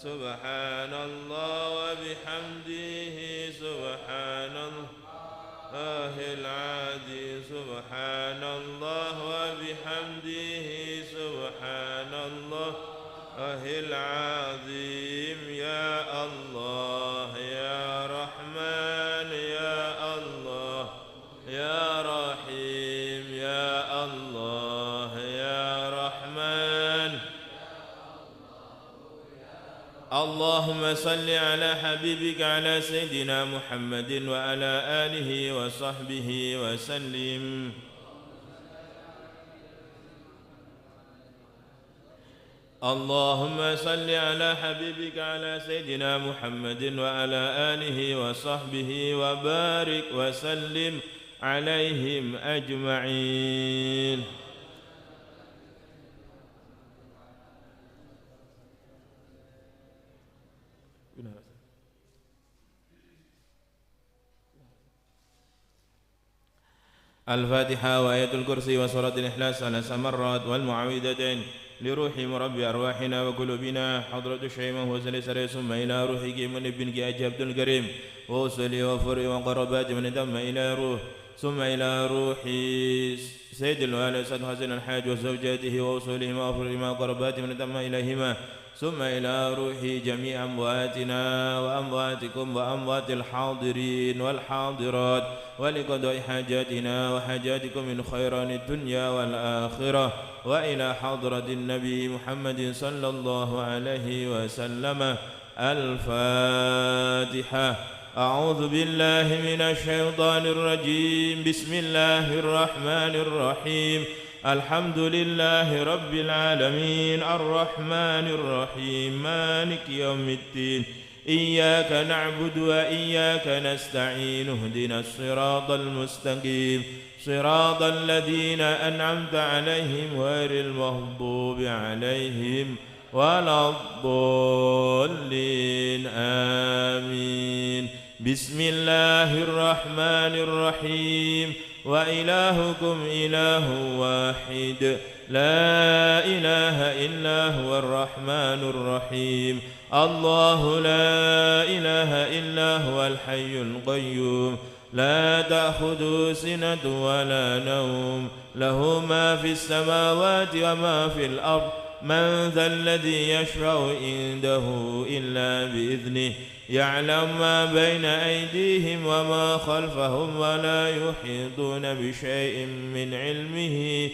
سبحان الله وبحمده سبحان الله العظيم سبحان الله وبحمده سبحان الله العظيم. يا الله يا رحمن يا الله يا رحيم يا الله يا رحمن. اللهم صل على حبيبك على سيدنا محمد وعلى آله وصحبه وسلم. اللهم صل على حبيبك على سيدنا محمد وعلى آله وصحبه وبارك وسلم عليهم أجمعين. الفاتحة وآية الكرسي وسورة الإخلاص ثلاث مرات والمعوذتين لروح مربي أرواحنا وقلوبنا حضرة الشيخ وسلسلة ثم إلى روحك من ابنك أجابت الكريم وصلي وفري وقربات من دم إلى روح ثم إلى روح سيد الوالد سيد حسن الحاج وزوجاته ووصولهما وفرهما وقربات من دم إليهما ثم إلى روح جميع أمواتنا وأمواتكم وأموات الحاضرين والحاضرات ولقضاء حاجاتنا وحاجاتكم من خيران الدنيا والآخرة وإلى حضرة النبي محمد صلى الله عليه وسلم. الفاتحة. أعوذ بالله من الشيطان الرجيم. بسم الله الرحمن الرحيم. الحمد لله رب العالمين الرحمن الرحيم مالك يوم الدين إياك نعبد وإياك نستعين اهدنا الصراط المستقيم صراط الذين أنعمت عليهم غير المغضوب عليهم ولا الضالين. آمين. بسم الله الرحمن الرحيم. وإلهكم إله واحد لا إله إلا هو الرحمن الرحيم. الله لا إله إلا هو الحي القيوم لا تأخذه سنة ولا نوم له ما في السماوات وما في الأرض من ذا الذي يشفع عنده إلا بإذنه يعلم ما بين أيديهم وما خلفهم ولا يحيطون بشيء من علمه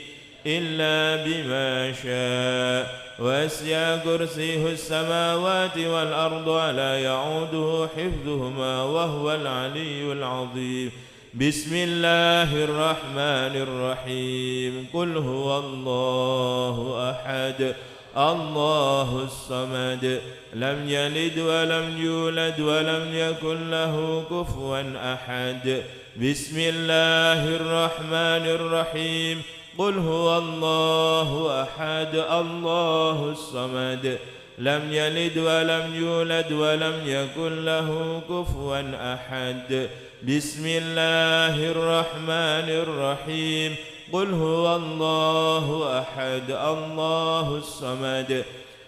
إلا بما شاء وسع كرسيه السماوات والأرض ولا يعوده حفظهما وهو العلي العظيم. بسم الله الرحمن الرحيم. قل هو الله أحد الله الصمد لم يلد ولم يولد ولم يكن له كفوا أحد. بسم الله الرحمن الرحيم. قل هو الله أحد الله الصمد لم يلد ولم يولد ولم يكن له كفوا أحد. بسم الله الرحمن الرحيم. قل هو الله أحد الله الصمد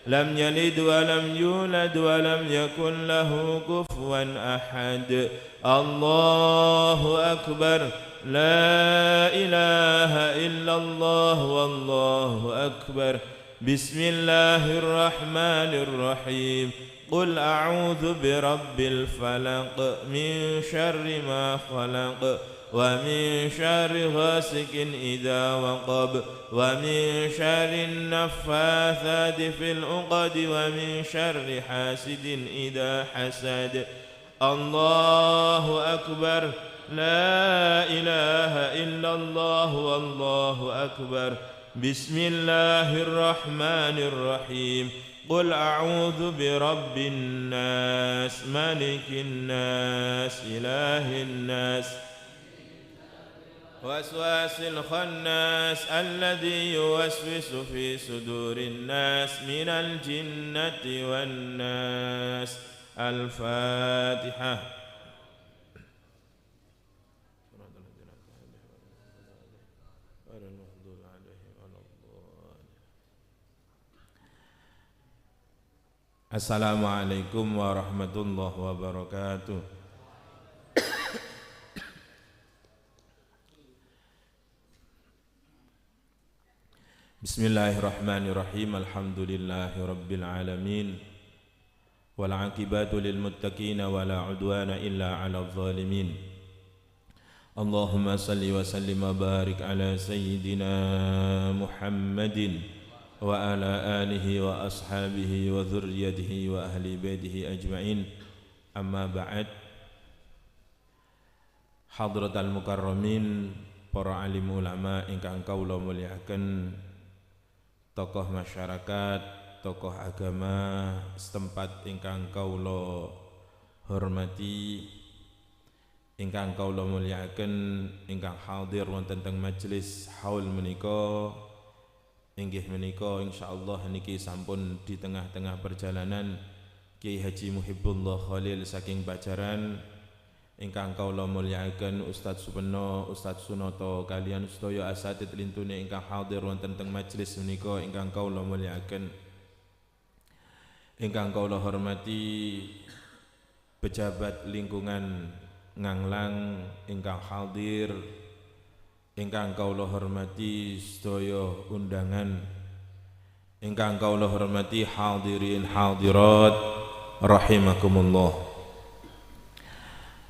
لم يلد ولم يولد ولم يكن له كفوا أحد. الله أكبر. لا إله إلا الله والله أكبر. بسم الله الرحمن الرحيم. قل أعوذ برب الفلق من شر ما خلق ومن شر غاسق إذا وقب ومن شر النفاثات في العقد ومن شر حاسد إذا حسد. الله أكبر. لا إله إلا الله والله أكبر. بسم الله الرحمن الرحيم. قل أعوذ برب الناس ملك الناس إله الناس وسواس الخناس الذي يوسوس في صدور الناس من الجنة والناس. الفاتحة. Assalamualaikum warahmatullahi wabarakatuh. Bismillahirrahmanirrahim. Alhamdulillahi rabbil alamin. Wal aqibatu lil muttaqin wa la udwana illa 'alal zalimin. Allahumma salli wa sallim wa barik ala sayyidina Muhammadin wa ala alihi wa ashabihi wa dzurriyyatihi wa ahli baitihi ajma'in. Amma ba'd. Hadratal mukarramin, para alim ulama ingkang kawula mulyakaken, tokoh masyarakat, tokoh agama setempat ingkang kawula hormati, ingkang kawula mulyakaken, ingkang hadir wonten teng majelis haul menika. Inggih menika insyaallah niki sampun di tengah-tengah perjalanan Kiai Haji Muhibbullah Khalil saking Pajaran, ingkang kawula mulyakaken Ustadz Supeno, Ustadz Sunoto, kalian sedaya asatid lintune ingkang hadir wonten teng majelis menika ingkang kawula mulyakaken. Ingkang kawula hormati pejabat lingkungan Nganglang ingkang hadir, ingkang kawula hormati sedaya undangan, ingkang kawula hormati hadirin hadirat rahimakumullah.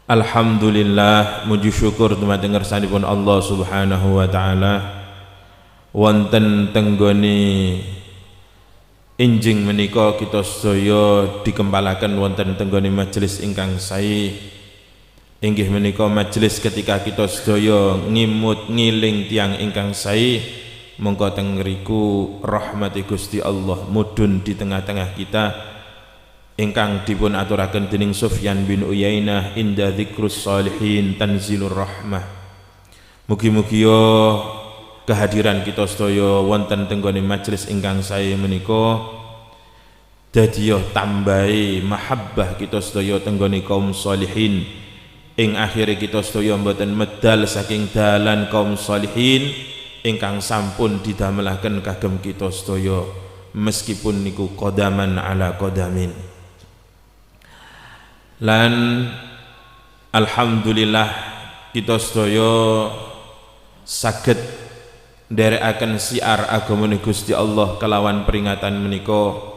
Alhamdulillah, muji syukur dumateng ngersanipun Allah Subhanahu wa taala wonten tenggone injing menika kita sedaya dikembalaken wonten tenggone majelis ingkang sae. Inggih menika majelis ketika kita sedaya ngimut ngiling tiyang ingkang sae, mongko teng ngriku rahmati Gusti Allah mudhun di tengah-tengah kita ingkang dipun aturaken dening Sufyan bin Uyainah, inda dzikrus salihin tanzilur rahmah. Mugi-mugi kehadiran kita sedaya wonten tenggone majelis ingkang sae menika dadi tambahi mahabbah kita sedaya tenggone kaum salihin. Ing akhire kita sedaya mboten medal saking dalan kaum salihin ingkang sampun didamelaken kagem kita sedaya meskipun niku qadaman ala qadamin. Lan alhamdulillah kita sedaya saged nderekaken siar agamane Gusti Allah kelawan peringatan menika.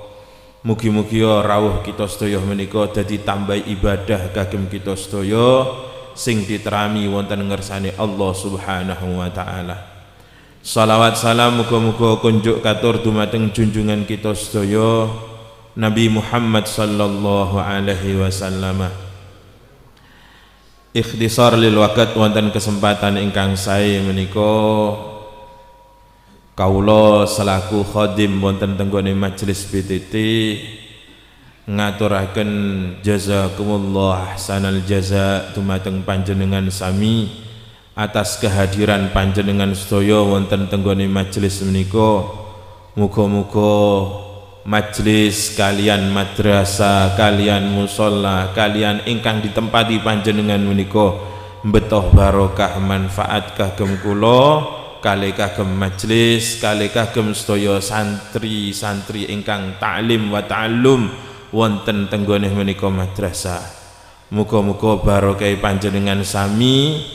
Mugi-mugi rawuh kita sedaya menika dadi tambah ibadah kagem kita sedaya sing diterami wonten ngersane Allah Subhanahu wa taala. Salawat salam muga-muga kunjuk katur dumateng junjungan kita sedaya Nabi Muhammad sallallahu alaihi wasallam. Ikhtisar lil waqt wonten kesempatan ingkang sae menika Kawula selaku khadim wonten tenggone majelis BTT ngaturaken jazakumullah ahsanal jaza dumateng panjenengan sami atas kehadiran panjenengan sedaya wonten tenggone majelis menika. Muga-muga majelis kalian madrasah kalian musholla kalian ingkang ditempati panjenengan menika mbetoh barokah manfaat kagem kula kalih kagem majelis kalih kagem sedaya santri-santri ingkang ta'lim wa ta'allum wonten tenggone menika madrasah. Muga-muga barokah panjenengan sami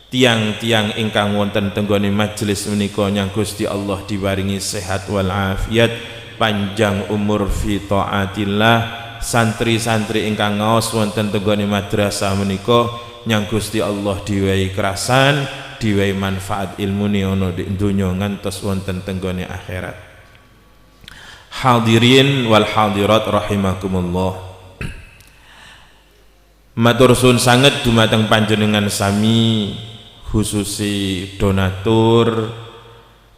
tiang-tiang ingkang wonten tenggone majelis menika nyang Gusti Allah diparingi sehat wal afiat, panjang umur fi taatillah. Santri-santri ingkang ngaos wonten tenggone madrasah menika nyang Gusti Allah diwehi kerasan, diwehi manfaat ilmune ana di donya ngantos wonten tenggone akhirat. Hadirin wal hadirat rahimakumullah. Matur suwun sanget dumateng panjenengan sami, khususi donatur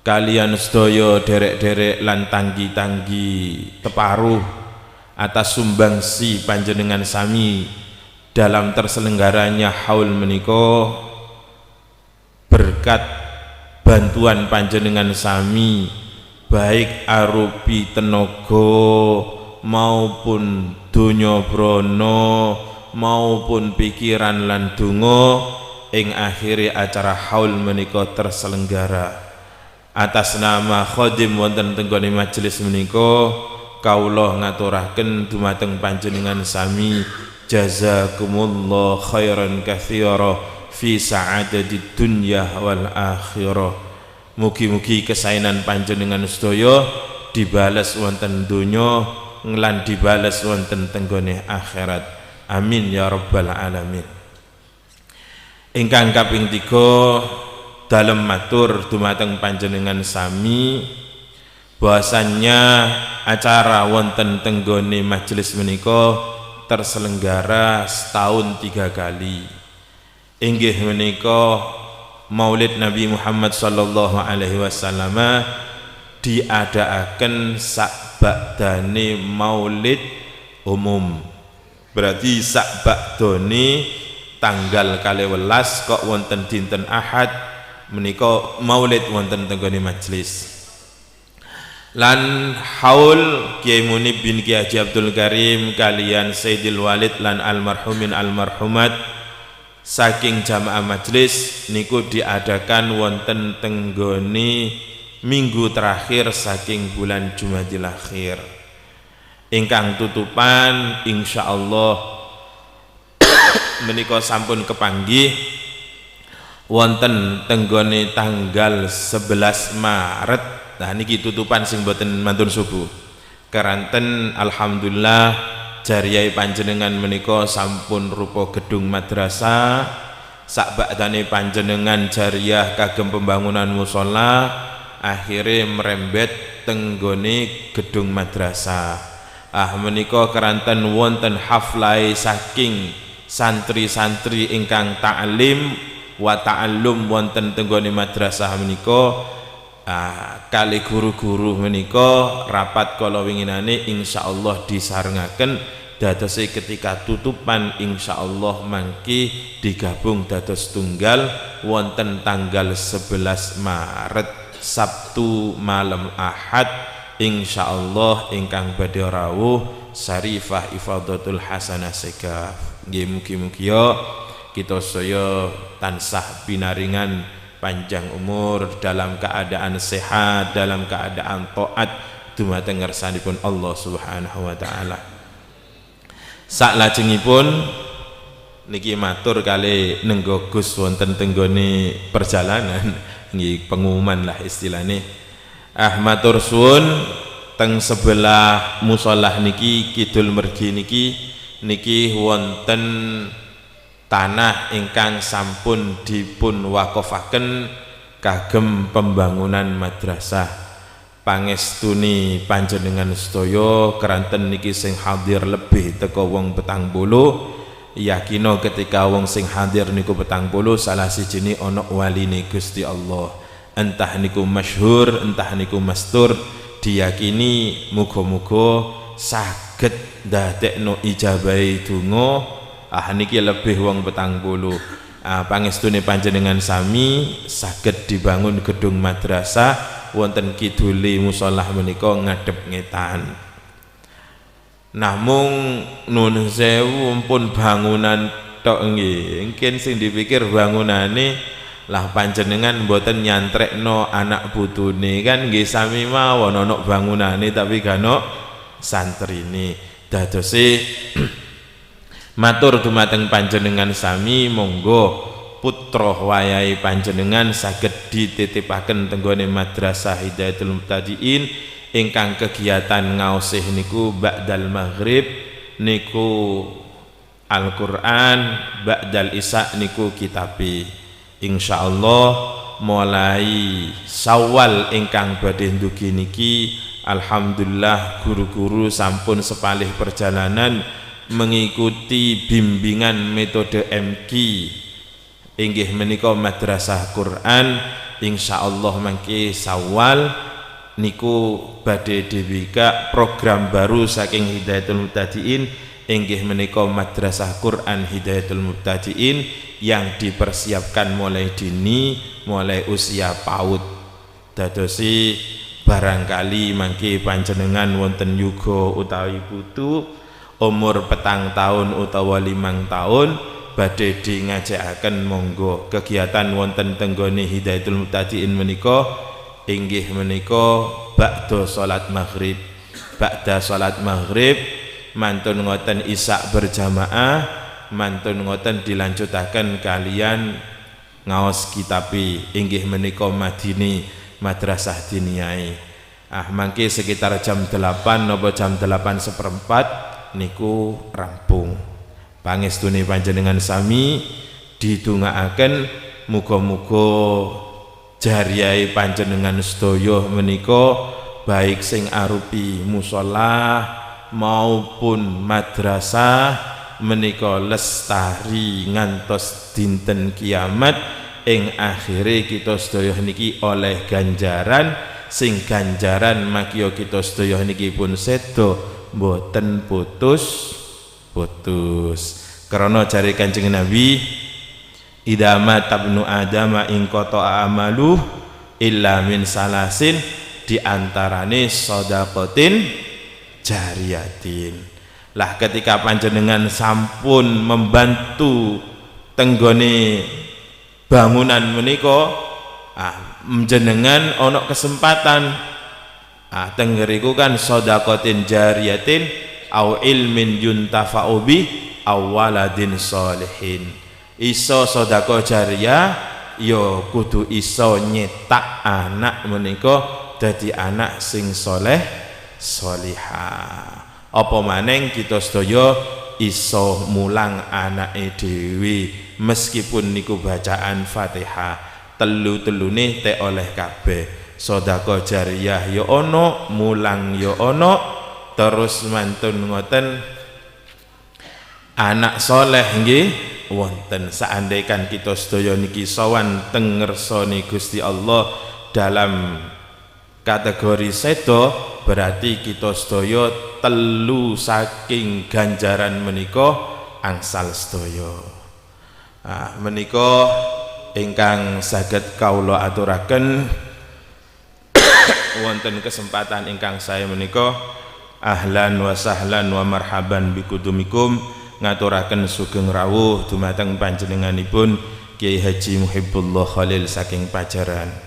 kalian sedaya derek-derek lan tanggi-tanggi teparuh atas sumbangsi panjenengan sami dalam terselenggaranya haul menika. Berkat bantuan panjenengan sami baik arupi tenaga maupun donya brana maupun pikiran lan donga ing akhire acara haul menika terselenggara. Atas nama khadim wonten tenggone majelis menika kawula ngaturaken dumateng panjenengan sami jazakumullah khairan katsira fi sa'adati dunya wal akhirah. Mugi-mugi kesaenan panjenengan sedaya dibales wonten donya lan dibales wonten tenggone akhirat. Amin ya rabbal alamin. Ingkang kaping 3 dalem matur dumateng panjenengan sami bahwasannya acara wonten tenggone majelis menika terselenggara setahun 3 kali. Inggih menika Maulid Nabi Muhammad sallallahu alaihi wasallam diadaaken sak bakdane Maulid umum. Berarti sak bakdone tanggal 12 kok wonten dinten Ahad menika Maulid wonten tenggone majelis. Lan haul Kiai Munib bin Kiai Haji Abdul Karim kalian Sayyidil Walid lan almarhumin almarhumat saking jamaah majelis niku diadakan wonten tenggone minggu terakhir saking bulan Jumadil Akhir. Ingkang tutupan insyaallah menika sampun kepanggih wonten tenggone tanggal 11 Maret. Nah niki tutupan sing boten mantun subuh. Keranten alhamdulillah jariyai panjenengan menika sampun rupa gedung madrasah, sak bakdane panjenengan jariyah kagem pembangunan musala akhire merembet tenggone gedung madrasah. Ah menika keranten wonten haflai saking santri-santri ingkang ta'lim wa ta'allum wonten tenggone madrasah menika. Kali guru-guru menika rapat kala winginane insyaallah disarengaken dadose ketika tutupan insyaallah mangki digabung dados tunggal wonten tanggal 11 Maret Sabtu malam Ahad insyaallah ingkang badhe rawuh Syarifah Ifadatul Hasanah Segaf. Nggih mugi-mugi kita sedaya tansah pinaringan panjang umur dalam keadaan sehat, dalam keadaan taat dumateng ngersanipun Allah Subhanahu wa taala. Saklajengipun niki matur kali nenggo Gus wonten tenggone perjalanan nggih pengumuman lah istilahne. Ah matur suwun teng sebelah musolah niki kidul mergi niki wonten tanah ingkang sampun dipun wakofaken kagem pembangunan madrasah. Pangestuni panjenengan sedaya keranten niki sing hadir lebih teko wong 40, yakino ketika wong sing hadir niku 40 salah sijine ana waline Gusti Allah. Entah niku masyhur, entah niku mastur, diyakini muga-muga saged ndadekno ijabahe donga. Ah niki lebih wong 40. Ah pangestune panjenengan sami saged dibangun gedung madrasah wonten kidule musala menika ngadhep ngetan. Namung nun sewu pun bangunan tok nggih. Mungkin sing dipikir bangunane, lah panjenengan mboten nyantrekno anak putune kan nggih sami mawon, ana bangunane tapi gak ono santrine. Dadose matur dumateng panjenengan sami, monggo putra wayahe panjenengan saged dititipaken tenggone Madrasah Hidayatul Mubtadiin ingkang kegiatan ngaosih niku ba'dal maghrib niku Al-Qur'an, ba'dal isya niku kitabi. Insyaallah mulai Syawal ingkang badhe ndugi niki alhamdulillah guru-guru sampun sepalih perjalanan mengikuti bimbingan metode MQ inggih menika Madrasah Quran. Insyaallah mangke Syawal niku badhe dibika program baru saking Hidayatul Mubtadiin inggih menika Madrasah Quran Hidayatul Mubtadiin yang dipersiapkan mulai dini, mulai usia PAUD. Dadosi barangkali mangke panjenengan wonten yuga utawi putu umur 4 tahun utawa 5 tahun badhe di ngajakaken monggo kegiatan wonten tenggone Hidayatul Mubtadiin menika inggih menika bakda salat maghrib. Bakda salat maghrib mantun ngoten isya berjamaah, mantun ngoten dilanjutaken kalian ngaos kitabi inggih menika madini madrasah diniyai. Ah mangke sekitar jam 8 napa jam 8.15 niku rampung. Pangestune panjenengan sami didongaaken muga-muga jariyahe panjenengan sedaya menika baik sing arupi musala maupun madrasah menika lestari ngantos dinten kiamat. Ing akhire kita sedaya niki oleh ganjaran sing ganjaran makiya kita sedaya niki pun sedo mboten putus putus. Karena jare Kanjeng Nabi, idza mata ibnu adama in qata'a amaluh illa min salasin, di antarane sedaqatin jariyatin. Lah ketika panjenengan sampun membantu tenggone bangunan menika, jenengan ana kesempatan, tenggeriku kan sedaqatin jariyatin au ilmin yuntafa'u bi aw waladin sholihin. Iso sedekah jariyah ya kudu iso nyetak anak menika dadi anak sing soleh solihah. Apa maneng kita sedaya iso mulang anake dhewe meskipun niku bacaan Fatihah telu-telune te oleh kabeh. Sedekah jariyah ya ono, mulang ya ono, terus mantun ngoten anak soleh nggih wonten. Seandaikan kita sedaya niki sowan teng ngersane Gusti Allah dalam kategori sedo, berarti kita sedaya telu saking ganjaran menika angsal sedaya. Menika ingkang saged kawula aturaken wonten kesempatan ingkang sae menika. Ahlan wa sahlan wa marhaban bikudumikum, ngaturaken sugeng rawuh dumateng panjenenganipun Kiai Haji Muhibbullah Khalil saking Pajaran.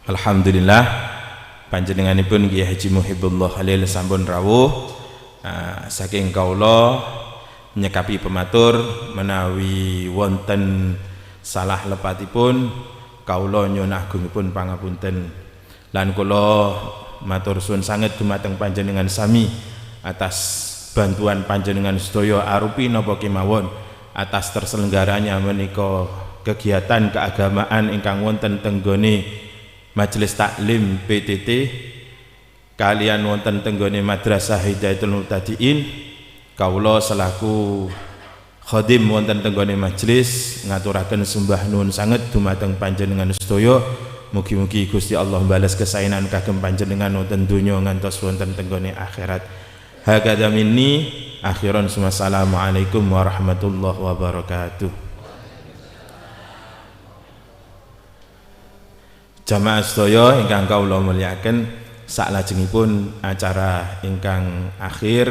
Alhamdulillah panjenenganipun Kiai Haji Muhibbullah Khalil sampun rawuh. Saking kawula nyekapi pematur menawi wonten salah lepatipun kawula nyuwun agungipun pangapunten. Lan kula matur suwun sanget dumateng panjenengan sami atas bantuan panjenengan sedaya arupi napa kemawon atas terselenggaranya menika kegiatan keagamaan ingkang wonten tenggone Majelis Taklim PTT kalian wonten tenggone Madrasah Hidayatul Mubtadiin. Kawula selaku khadim wonten tenggone majelis ngaturaken sembah nuwun sanget dumateng panjenengan sedaya. Mugi-mugi Gusti Allah balas kesaenan kagem panjenengan wonten donya ngantos wonten tenggone akhirat. Hakadha minni akhiran, wassalamualaikum warahmatullahi wabarakatuh. Jamaah sedaya ingkang kawula mulyakaken, saklajengipun acara ingkang akhir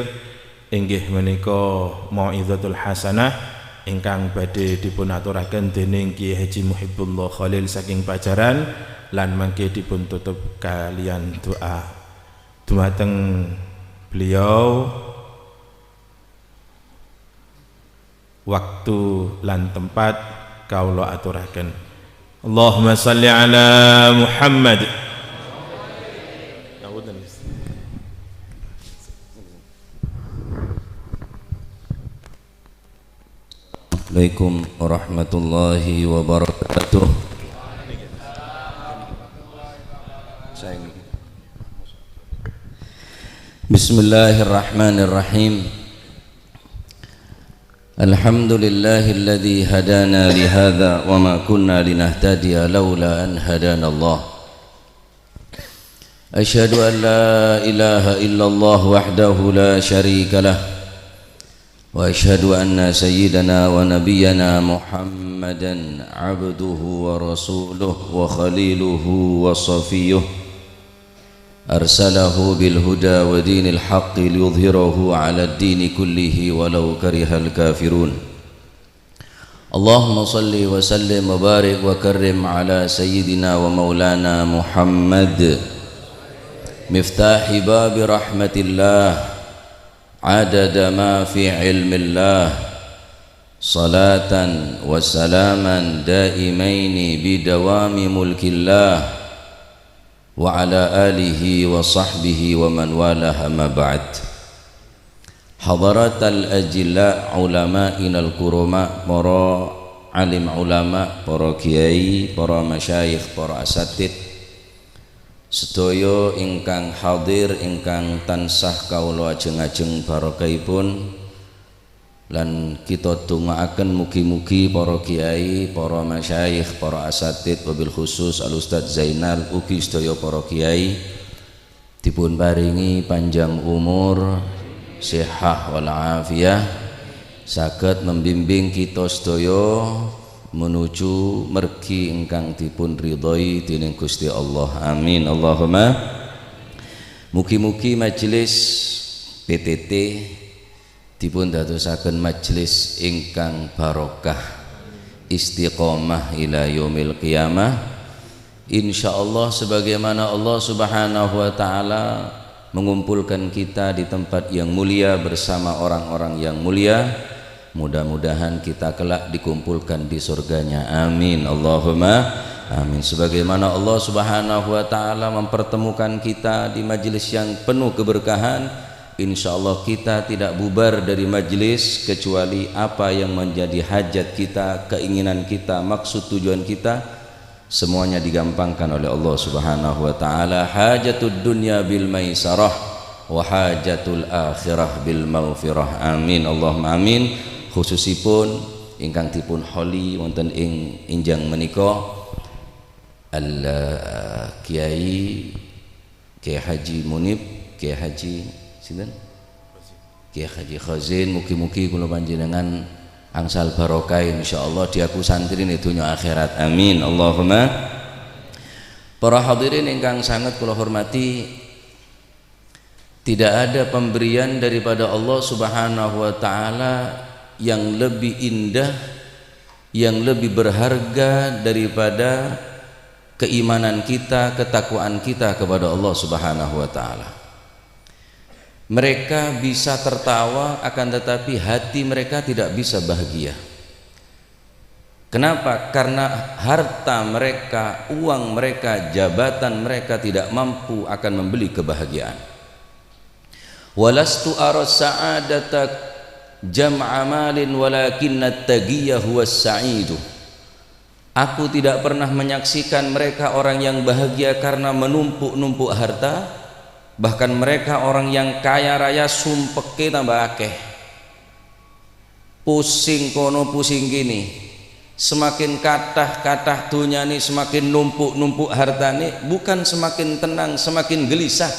inggih menika mauizatul hasanah ingkang badhe dipun aturaken dening Kiai Haji Muhibbullah Khalil saking Pajaran lan mangke dipun tutup kalian doa. Dumateng beliau waktu lan tempat kawula aturaken. Allahumma salli ala Muhammad. Assalamualaikum warahmatullahi wabarakatuh. Bismillahirrahmanirrahim. Alhamdulillahilladzi hadana li hadza wa ma kunna linahtadiya laula an hadana Allah. Asyhadu an la ilaha illallah wahdahu la syarika lah. Wa asyhadu anna sayyidana wa nabiyyana Muhammadan abduhu wa rasuluhu wa khaliluhu wa safiyuh. Arsalahu bil huda wa dinil haqqi liyudhhirahu 'ala ad-dini kullihi walau karihal kafirun. Allahumma salli wa sallim wa barik wa karrim ala sayyidina wa maulana Muhammad miftahi babi rahmatillah adada ma fi ilmillah salatan wa salaman daimaini bidawami mulkillah wa ala alihi wa sahbihi wa man walaha ma ba'd. Hadaratal ajilla ulama'inal kurama, para alim ulama, para kiai, para masyayikh, para asatid sedaya ingkang hadir ingkang tansah kawula ajeng-ajeng barokahipun lan kita dongaaken mugi-mugi para kiai, para masyayikh, para asatid wabil khusus Al Ustaz Zainal ugi sedaya para kiai dipun paringi panjang umur, sehah wal afiyah, saged membimbing kita sedaya menuju mergi ingkang dipun ridhoi dening Gusti Allah. Amin Allahumma. Mugi-mugi majelis PTT dipun dadosaken majelis ingkang barokah, istiqomah ila yaumil qiyamah. Insyaallah sebagaimana Allah Subhanahu wa taala mengumpulkan kita di tempat yang mulia bersama orang-orang yang mulia, mudah-mudahan kita kelak dikumpulkan di surganya. Amin Allahumma amin. Sebagaimana Allah Subhanahu wa taala mempertemukan kita di majelis yang penuh keberkahan, insyaallah kita tidak bubar dari majelis kecuali apa yang menjadi hajat kita, keinginan kita, maksud tujuan kita, semuanya digampangkan oleh Allah Subhanahu wa taala. Hajatud dunya bil maisarah wa hajatul akhirah bil maghfirah. Amin Allahumma amin. Khususipun ingkang dipun holi wonten ing injang menika al Kiai Kiai Haji Munib, Kiai Haji sinten? Kiai Haji Khazin, mugi-mugi kula panjenengan angsal barokah insyaallah diaku santri ning donya akhirat. Amin Allahumma. Para hadirin ingkang sangat kula hormati, tidak ada pemberian daripada Allah Subhanahu wa taala yang lebih indah, yang lebih berharga daripada keimanan kita, ketakwaan kita kepada Allah Subhanahu wa taala. Mereka bisa tertawa akan tetapi hati mereka tidak bisa bahagia. Kenapa? Karena harta mereka, uang mereka, jabatan mereka tidak mampu akan membeli kebahagiaan. Walastu ara sa'adata jam'a malin walakinna at-tagiyya huwa as-sa'idu. Aku tidak pernah menyaksikan mereka orang yang bahagia karena menumpuk-numpuk harta, bahkan mereka orang yang kaya raya sumpeke tambah akeh. Pusing kono pusing gini. Semakin kathah-kathah dunyane, semakin numpuk-numpuk hartane, bukan semakin tenang, semakin gelisah.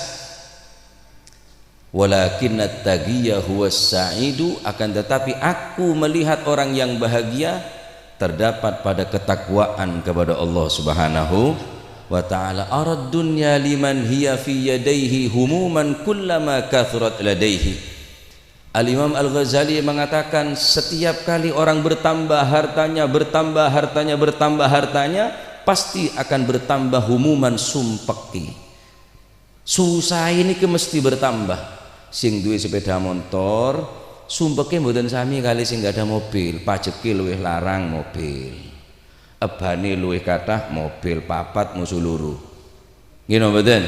Walakinna at-tagiyya huwa as-sa'idu, akan tetapi aku melihat orang yang bahagia terdapat pada ketakwaan kepada Allah Subhanahu wa ta'ala. Arad dunya liman hiya fi yadayhi humuman kullama kathurat ladaihi. Al-Imam Al-Ghazali mengatakan setiap kali orang bertambah hartanya, bertambah hartanya, bertambah hartanya, pasti akan bertambah humuman sumpeki. Susah ini mesti bertambah. Sing duwe sepeda motor sumpeke mboten sami kali sing gak ada mobil, pajeke luwih larang mobil, ebane luwih kathah mobil, papat musuh loro. Nggih napa mboten?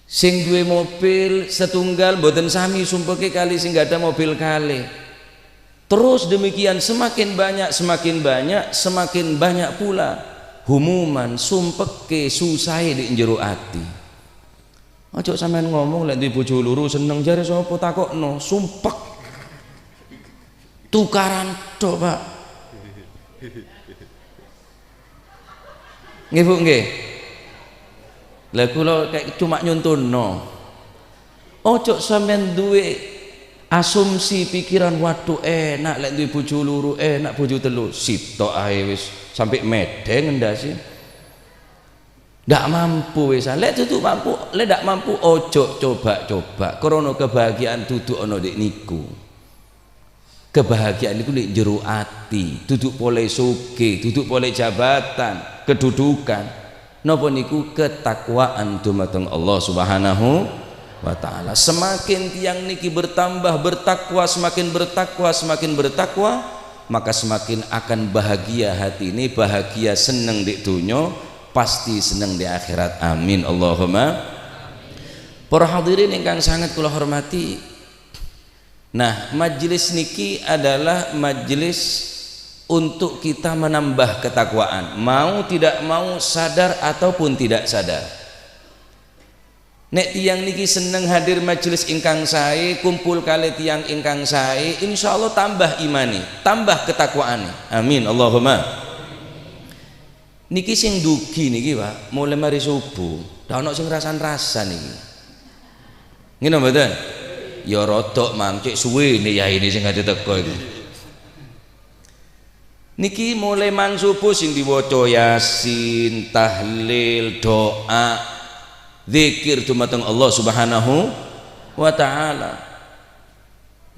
Sing duwe mobil setunggal mboten sami sumpeke kali sing gak ada mobil kali. Terus demikian semakin banyak, semakin banyak, semakin banyak pula humuman sumpeke susahe di jero ati. Ojo sampean ngomong lek duwe bojo loro seneng, jare sapa takokno, sumpek. Tukaran tok, Pak. Nggih Bu nggih. Lah kula kayak cuma nyuntunno. Ojo sampean duwe asumsi pikiran waduh enak lek duwe bojo loro, enak bojo telu, sitok ae wis sampai medeng ndase. Ndak mampu wis, lek duduk mampu, lek ndak mampu ojo coba-coba. Krana kebahagiaan duduk ana ndek niku. Kebahagiaan niku ndek jero ati, duduk pole sugih, duduk pole jabatan, kedudukan. Napa niku ketakwaan dumateng Allah Subhanahu wa ta'ala. Semakin tiang niki bertambah bertakwa, semakin bertakwa, semakin bertakwa, maka semakin akan bahagia hati ini, bahagia seneng di dunia, pasti seneng di akhirat. Amin Allahumma. Para hadirin ingkang sangat kula hormati. Nah, majelis niki adalah majelis untuk kita menambah ketakwaan, mau tidak mau, sadar ataupun tidak sadar. Nek tiang niki seneng hadir majelis ingkang sae, kumpul kali tiang ingkang sae, insyaallah tambah imani, tambah ketakwaane. Amin Allahumma. Niki sing dugi niki Pak, mulai mari subuh, dak ono sing rasan-rasan niki. Ngene mboten? Ya rodok mang cek suwene ya ini sing ate teko iku. Niki mulai mang subuh sing diwaca Yasin, tahlil, doa, zikir dumateng Allah Subhanahu wa ta'ala.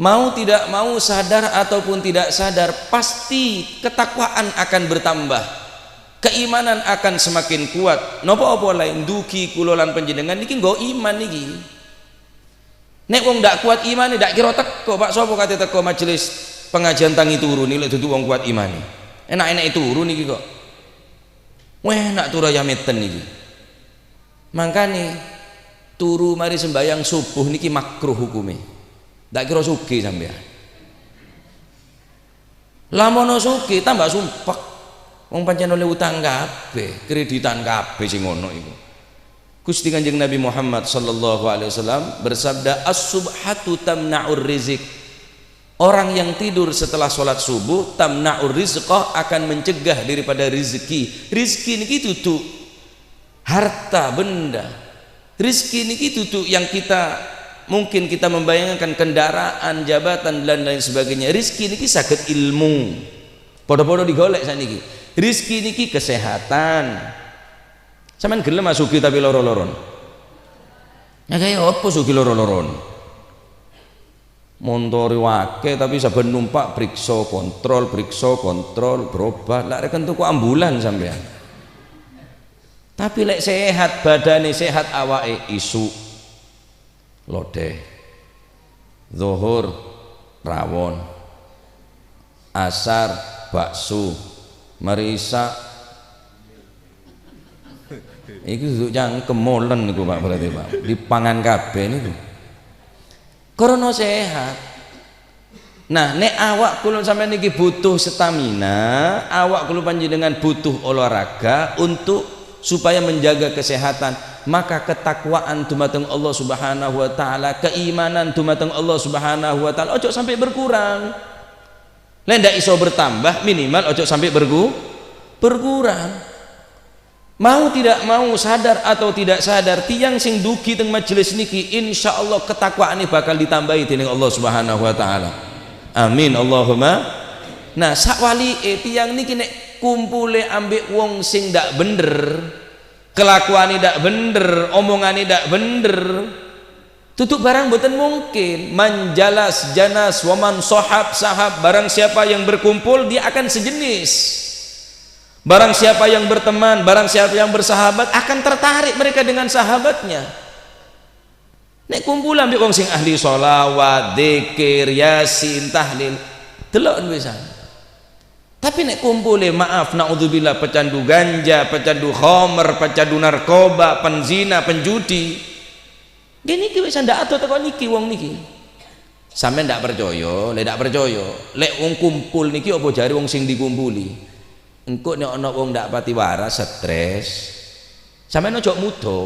Mau tidak mau, sadar ataupun tidak sadar, pasti ketakwaan akan bertambah, keimanan akan semakin kuat. Napa apa lain dugi kula lan panjenengan niki nggo iman niki. Nek wong ndak kuat imane ndak kira teko, Pak. Sapa kate teko majelis pengajian tangi turu niki lek dudu wong kuat imane. Enak-enak turu niki kok. Wah, enak turu ayameten niki. Mangkane turu mari sembayang subuh niki makruh hukume. Ndak kira sugih sampean. Lamono sugih tambah sumpek. Wong pancen oleh utang kabeh, kreditan kabeh sing ngono iku. Gusti Kanjeng Nabi Muhammad sallallahu alaihi wasallam bersabda, as-subhatu tamna'ur rizik. Orang yang tidur setelah sholat subuh tamna'ur rizqah, akan mencegah daripada rezeki. Rezeki niki duduk harta benda. Rezeki niki duduk yang kita mungkin kita membayangkan kendaraan, jabatan dan lain sebagainya. Rezeki niki saged ilmu. Padha-padha digolek sakniki. Rezeki niki kesehatan. Sampeyan gelem sugih tapi loro-loron. Ya kaya apa sugih loro-loron? Montore wake tapi saben numpak periksa kontrol, berobat. Lak reken tuku ambulan sampean. Tapi lek sehat badane, sehat awake, isuk Lodeh. Zuhur rawon. Asar bakso. Marisa iku duduk cangkem molen niku Pak berarti Pak. Dipangan kabeh niku. Karena sehat. Nah, nek awak kula sampeyan niki butuh stamina, awak kula panjenengan butuh olahraga untuk supaya menjaga kesehatan, maka ketakwaan dumateng Allah Subhanahu wa taala, keimanan dumateng Allah Subhanahu wa taala ojo sampai berkurang. Lek ndak iso bertambah, minimal ojo sampai berkurang. Mau tidak mau, sadar atau tidak sadar, tiang sing dugi teng majelis niki insyaallah ketakwaane bakal ditambahi dening Allah Subhanahu wa taala. Amin Allahumma. Nah, sakwalike tiang niki nek kumpule ambek wong sing ndak bener, kelakuane ndak bener, omongane ndak bener, tutup barang mboten mungkin. Manjalas janas waman sohab sahab, barang siapa yang berkumpul dia akan sejenis. Barang siapa yang berteman, barang siapa yang bersahabat akan tertarik mereka dengan sahabatnya. Nek kumpul ambek wong sing ahli sholawat, dzikir, yasin, tahlil, delok wisan. Tapi nek kumpule maaf naudzubillah pecandu ganja, pecandu khamr, pecandu narkoba, penzina, penjudi. Gini iki wis ndak ado teko niki wong niki. Sampeyan ndak percaya, lek ndak percaya, lek wong kumpul niki apa jare wong sing dikumpuli. Engko nek ana wong ndak pati waras, stres. Sampeyan ojo mudo.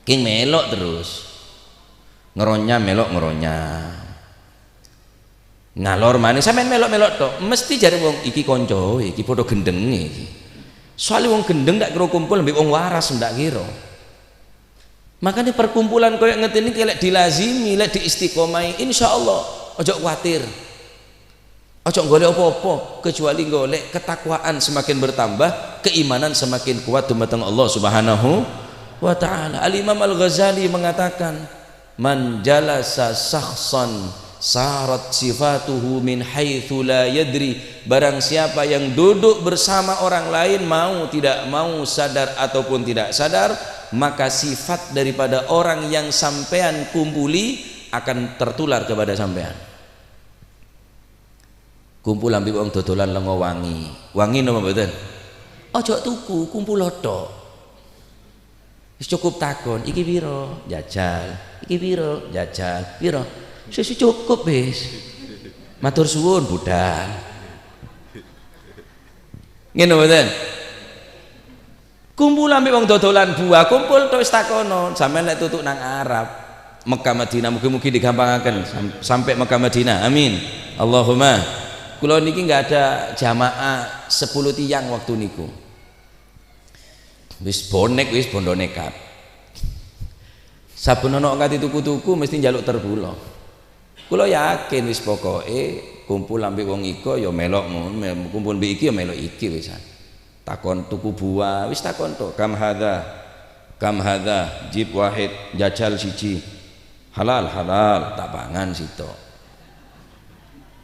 King melok terus. Ngeronya melok ngeronya. Ngalor maneh sampeyan melok-melok tok, mesti jare wong iki kanca, iki padha gendenge iki. Soale wong gendeng ndak kira kumpul ambek wong waras ndak kira. Makanya perkumpulan koyo ngeten iki lek dilazimi, lek diistiqomahi, insyaallah ojo kuwatir. Ojo golek apa-apa kecuali golek ketakwaan semakin bertambah, keimanan semakin kuat dumateng Allah Subhanahu wa taala. Al-Imam Al-Ghazali mengatakan, "Man jalasa syakhsan sarat sifatuhu min haitsu la yadri." Barang siapa yang duduk bersama orang lain mau tidak mau, sadar ataupun tidak sadar, maka sifat daripada orang yang sampean kumpuli akan tertular kepada sampean. Kumpul ambek wong dodolan lenga wangi. Wangi napa mboten? Ojo tuku, kumpul tok. Wis cukup takon, iki piro? Jajal. Iki piro? Jajal. Piro? Wis cukup wis. Matur suwun budal. Ngene mboten? Kumpul ambek wong dodolan buah, kumpul tok wis takono. Sampeyan lek tutuk nang Arab, Mekah Madinah mugi-mugi digampangaken sampai Mekah Madinah. Amin. Allahumma. Kula niki nggak ada jamaah 10 tiang waktu niku. Wis bonek wis bondo nekat. Saben ana kate tuku-tuku mesti njaluk ter kula. Kula yakin wis pokoke kumpul ambek wong iko ya melok ngono, kumpul mbek iki ya melok iki wis. Takon tuku buah, wis takon tok, kam hadza, jib wahid, jajal siji. Halal halal, tak pangan sitok.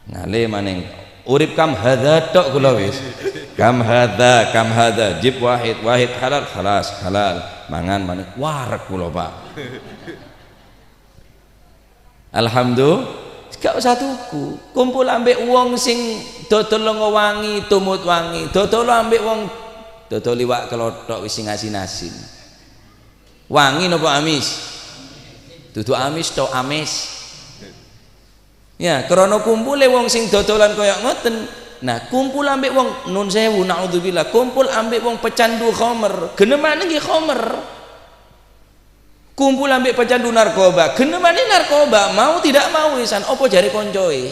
Ngale maning urip kam hadza tok kula wis. Kam hadza, jib wahid, wahid halal, khalas halal. Mangan maning wareg kula, Pak. Alhamdulillah, gak usah tuku. Kumpul ambek wong sing dodol lenga wangi, tumut wangi. Dodol ambek wong dodol iwak klothok wis sing asin-asin. Wangi napa amis? Dudu amis tok amis. Ya, krana kumpule wong sing dodolan koyo ngoten. Nah, kumpul ambek wong nun sewu naudzubillah, kumpul ambek wong pecandu khamr, genemane nggih khamr. Kumpul ambek pecandu narkoba, genemane narkoba, mau tidak mau wisan apa jare koncoe.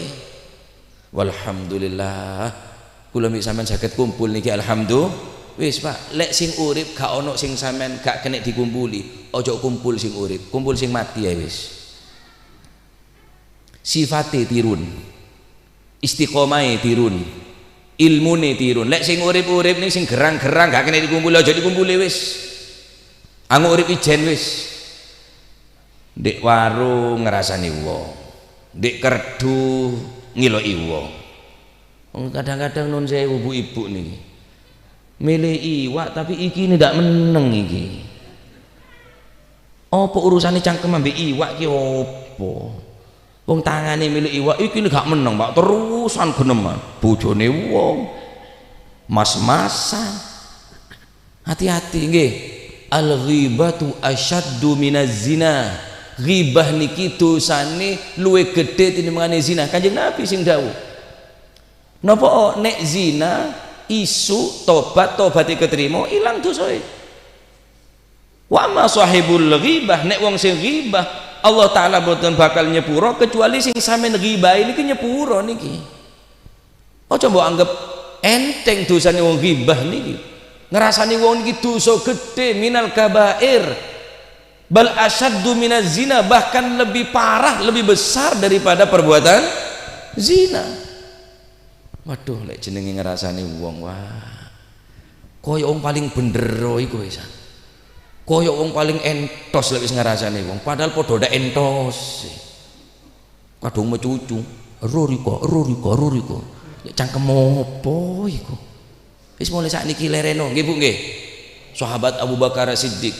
Walhamdulillah, kula mbek sampean saged kumpul niki alhamdulillah. Wis Pak, lek sing urip gak ono sing sampean gak kenek dikumpuli, ojo kumpul sing urip, kumpul sing mati ya wis. Sifate tirun, istiqomahe tirun, ilmune tirun. Lek sing urip-urip ning sing gerang-gerang gak kena dikumpuli, aja dikumpuli wis. Anggo urip ijen wis. Ndek warung ngrasani wong, ndek kerdu ngiloki wong. Wong kadang-kadang nun sewu bu ibu niki milih iwak tapi iki ndak meneng iki. Apa urusane cangkem ambek iwak ki apa? Wong tangane milik iwak iki gak meneng, Pak, terusan geneman. Bojone wong mas-masan. Hati-hati nggih. Al-ghibatu asyaddu minaz zina. Ghibah niki dosane luwih gedhe tinimbangane zina. Kanjeng Nabi sing dawuh. Napa nek zina isu tobat, tobaté ketrima ilang dosae. Wa ma sahibul ghibah, nek wong sing ghibah Allah Ta'ala boten bakal nyepuro kecuali sing sampean ghibahi niki nyepuro niki. Aja mbok anggap enteng dosane wong ghibah niki. Ngrasani wong niki dosa gedhe minal kabair. Bal asyaddu minaz zina, bahkan lebih parah, lebih besar daripada perbuatan zina. Waduh, lek jenenge ngrasani wong, wah. Koyo wong paling bener iku wis. Koyo wong paling entos lek wis ngrasani wong, padahal padha ndak entos. Kadung mecucu, ruriko, ruriko, ruriko. Lek cangkem opo iku? Wis mulai sakniki lereno, nggih Bu nggih. Sahabat Abu Bakar Siddiq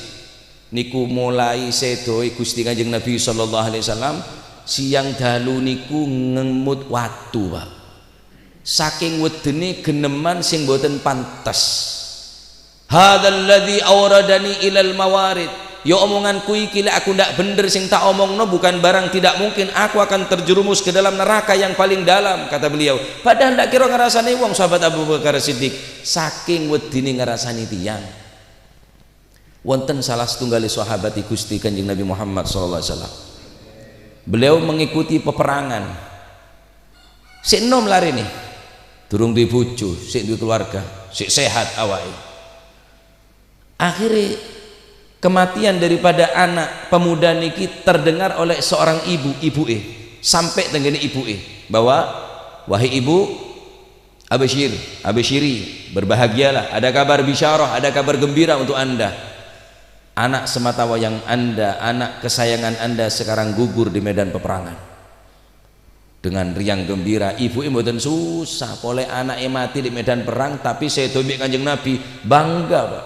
niku mulai sedoe Gusti Kanjeng Nabi sallallahu alaihi wasallam siang dalu niku ngemut watu, Pak. Saking wedene geneman sing mboten pantes. Hadzal ladzi awradani ilal mawarid. Ya omonganku iki lek aku ndak bener sing tak omongno bukan barang tidak mungkin aku akan terjerumus ke dalam neraka yang paling dalam, kata beliau. Padahal ndak kira ngrasani wong sahabat Abu Bakar Siddiq saking wedine ngrasani tiyang. Wonten salah setunggal sahabat Gusti Kanjeng Nabi Muhammad sallallahu alaihi wasallam. Beliau mengikuti peperangan. Sik enom lari nih. Durung duwe bojo, sik duwe keluarga, sik sehat awake. Akhirnya kematian daripada anak pemuda niki terdengar oleh seorang ibu, ibuke, sampai tenggene ibuke bahwa wahai ibu, absyir, absyiri, berbahagialah, ada kabar bisyarah, ada kabar gembira untuk Anda. Anak semata wayang Anda, anak kesayangan Anda sekarang gugur di medan peperangan. Dengan riang gembira, ibu mboten susah, boleh anaknya mati di medan perang, tapi sedo mbek Kanjeng Nabi bangga, Pak.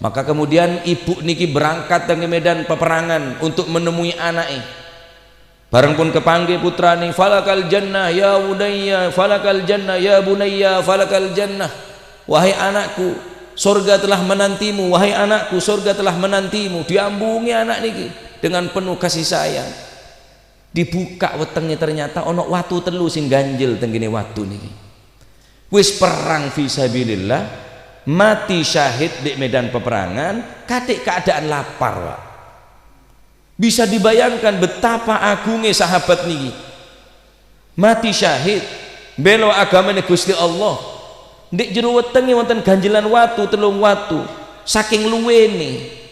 Maka kemudian ibu niki berangkat ke medan peperangan untuk menemui anaknya. Bareng pun kepanggil putrane, falakal jannah ya bunayya, falakal jannah ya bunayya, falakal jannah. Wahai anakku, surga telah menantimu, wahai anakku, surga telah menantimu. Diambungi anak niki dengan penuh kasih sayang. Dibuka wetenge ternyata ono watu telu sing ganjel tenggene watu niki. Wis perang fisabilillah, mati syahid di medan peperangan, katik keadaan lapar, Pak. Bisa dibayangkan betapa agungnya sahabat niki. Mati syahid, bela agamane Gusti Allah. Ndek jero wetenge wonten ganjelan watu, telung watu, saking luwene.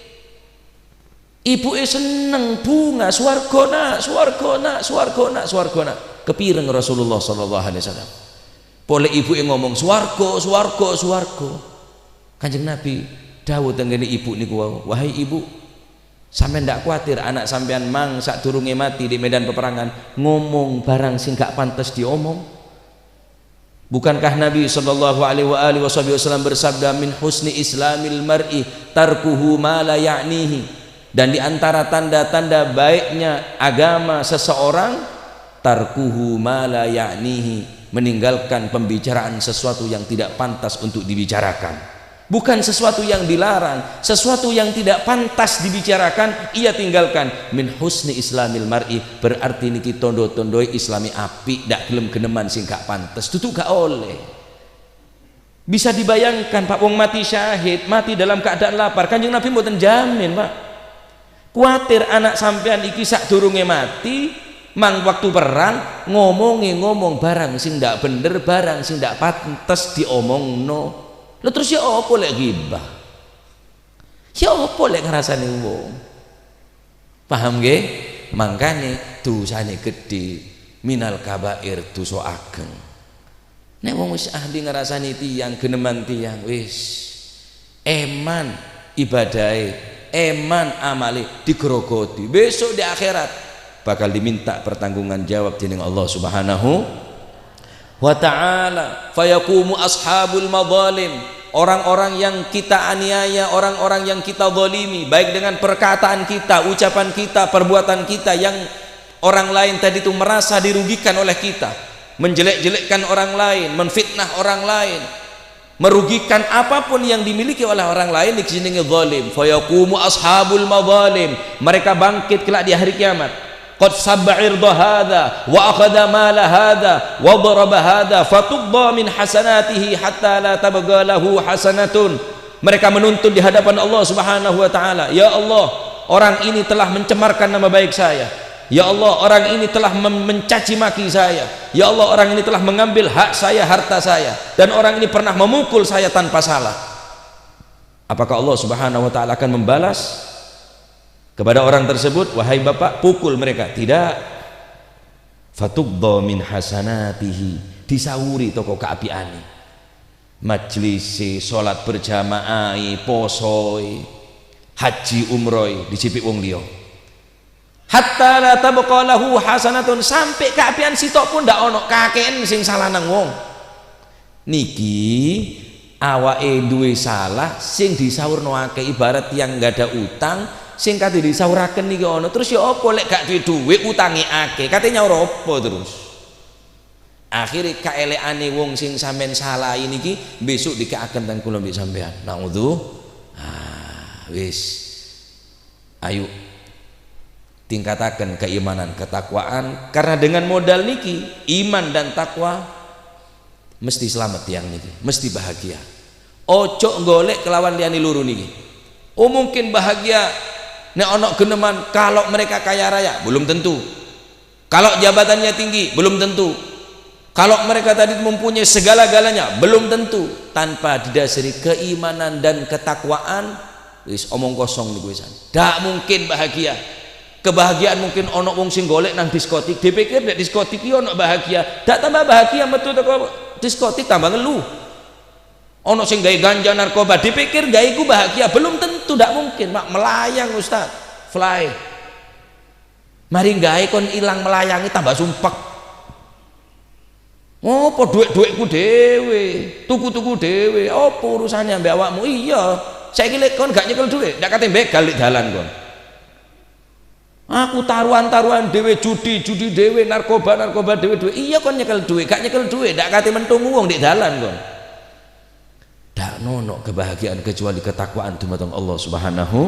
Ibuke seneng bunga swarga nak, swarga nak, swarga nak, swarga nak. Kepireng Rasulullah sallallahu alaihi wasallam. Boleh ibuke ngomong swarga, swarga, swarga. Kanjeng Nabi dawuh tenggene ibu niku wau, wahai ibu, sampean ndak kuatir anak sampean mang sadurunge mati di medan peperangan ngomong barang sing gak pantes diomong? Bukankah Nabi sallallahu alaihi wasallam bersabda min husni islamil mar'i tarkuhu ma la ya'nihi. Dan di antara tanda-tanda baiknya agama seseorang tarkuhu ma la ya'nihi, meninggalkan pembicaraan sesuatu yang tidak pantas untuk dibicarakan. Bukan sesuatu yang dilarang, sesuatu yang tidak pantas dibicarakan ia tinggalkan. Min husni islamil mar'i berarti niki tondo-tondoi islami apik, dak gelem geneman sing gak pantes, tutu gak oleh. Bisa dibayangkan Pak, wong mati syahid, mati dalam keadaan lapar, Kanjeng Nabi mboten jamin, Pak. Kuatir anak sampean iki sadurunge mati mang waktu perang ngomongi ngomong barang sing ndak bener, barang sing ndak pantes diomongno. Lha terus ya apa lek ghibah? Ya apa lek ngrasani wong? Paham nggih? Mangkane dosane gedhe, minal kabair, dosa ageng. Nek wong wis ahli ngrasani tiyang, geneman tiyang, wis eman ibadahe, eman amale digrogoti. Besok di akhirat bakal diminta pertanggungan jawab dening Allah Subhanahu wa ta'ala. Fayaqumu ashabul madhalim. orang-orang yang kita aniaya, orang-orang yang kita zalimi, baik dengan perkataan kita, ucapan kita, perbuatan kita yang orang lain tadi itu merasa dirugikan oleh kita, menjelek-jelekkan orang lain, menfitnah orang lain, merugikan apapun yang dimiliki oleh orang lain, dijenengi zalim. Fayaqumu ashabul madzalim, mereka bangkit kelak di hari kiamat. Qad sabba irda hadza wa akhadha mala hadza wa daraba hadza fatubba min hasanatihi hatta la tabqa lahu hasanatun. Mereka menuntut di hadapan Allah Subhanahu wa taala, ya Allah, orang ini telah mencemarkan nama baik saya. Ya Allah, orang ini telah mencaci maki saya. Ya Allah, orang ini telah mengambil hak saya, harta saya, dan orang ini pernah memukul saya tanpa salah. Apakah Allah Subhanahu wa taala akan membalas kepada orang tersebut? Wahai bapak, pukul mereka. Tidak. Fatubda min hasanatihi, disauri toko keapiane, majlisi, salat berjamaah, posoi, haji umroi, dicipik wong liya. Hatta la tabqa lahu hasanatun, sampai keapian sitok pun ndak ono, kakeken sing salah nang wong. Niki awake duwe salah sing disaurno akeh, ibarat yang nggak ada utang sing kate disauraken niki ono, terus ya apa lek gak duwe dhuwit utange akeh, kate nyaur apa terus? Akhire kaelekane wong sing sampean salahi niki besok dikaaken teng kula mbek sampean. Naudzu. Ah, wis. Ayo tingkataken keimanan, ketakwaan, karena dengan modal niki iman dan takwa mesti selamat tiang niki, mesti bahagia. Ojo golek kelawan liyane loro niki. Oh mungkin bahagia nek ono geneman kalau mereka kaya raya, belum tentu. Kalau jabatannya tinggi, belum tentu. Kalau mereka tadi mempunyai segala-galanya, belum tentu. Tanpa didasari keimanan dan ketakwaan, wis omong kosong niku wisan. Dak mungkin bahagia. Kebahagiaan mungkin ono wong sing golek nang diskotik, dipikir nek diskotik iki ono bahagia, dak tambah bahagia metu teko diskotik tambah ngeluh. Ono sing gawe ganja narkoba, dipikir gawe iku bahagia, belum tentu, ndak mungkin. Mak melayang Ustaz, fly. Mari gawe kon ilang melayangi tambah sumpek. Opo duit-duitku dhewe, tuku-tuku dhewe, opo urusannya ambek awakmu? Iya, saiki lek kon gak nyekel duit, ndak kate begal lik dalan kon. Aku taruhan-taruhan dhewe, judi-judi dhewe, narkoba-narkoba dhewe dhewe. Iya kon nyekel duit, gak nyekel duit, ndak kate mentungu wong di dalan kon. Dak nono kebahagiaan kecuali ketakwaan dumateng Allah Subhanahu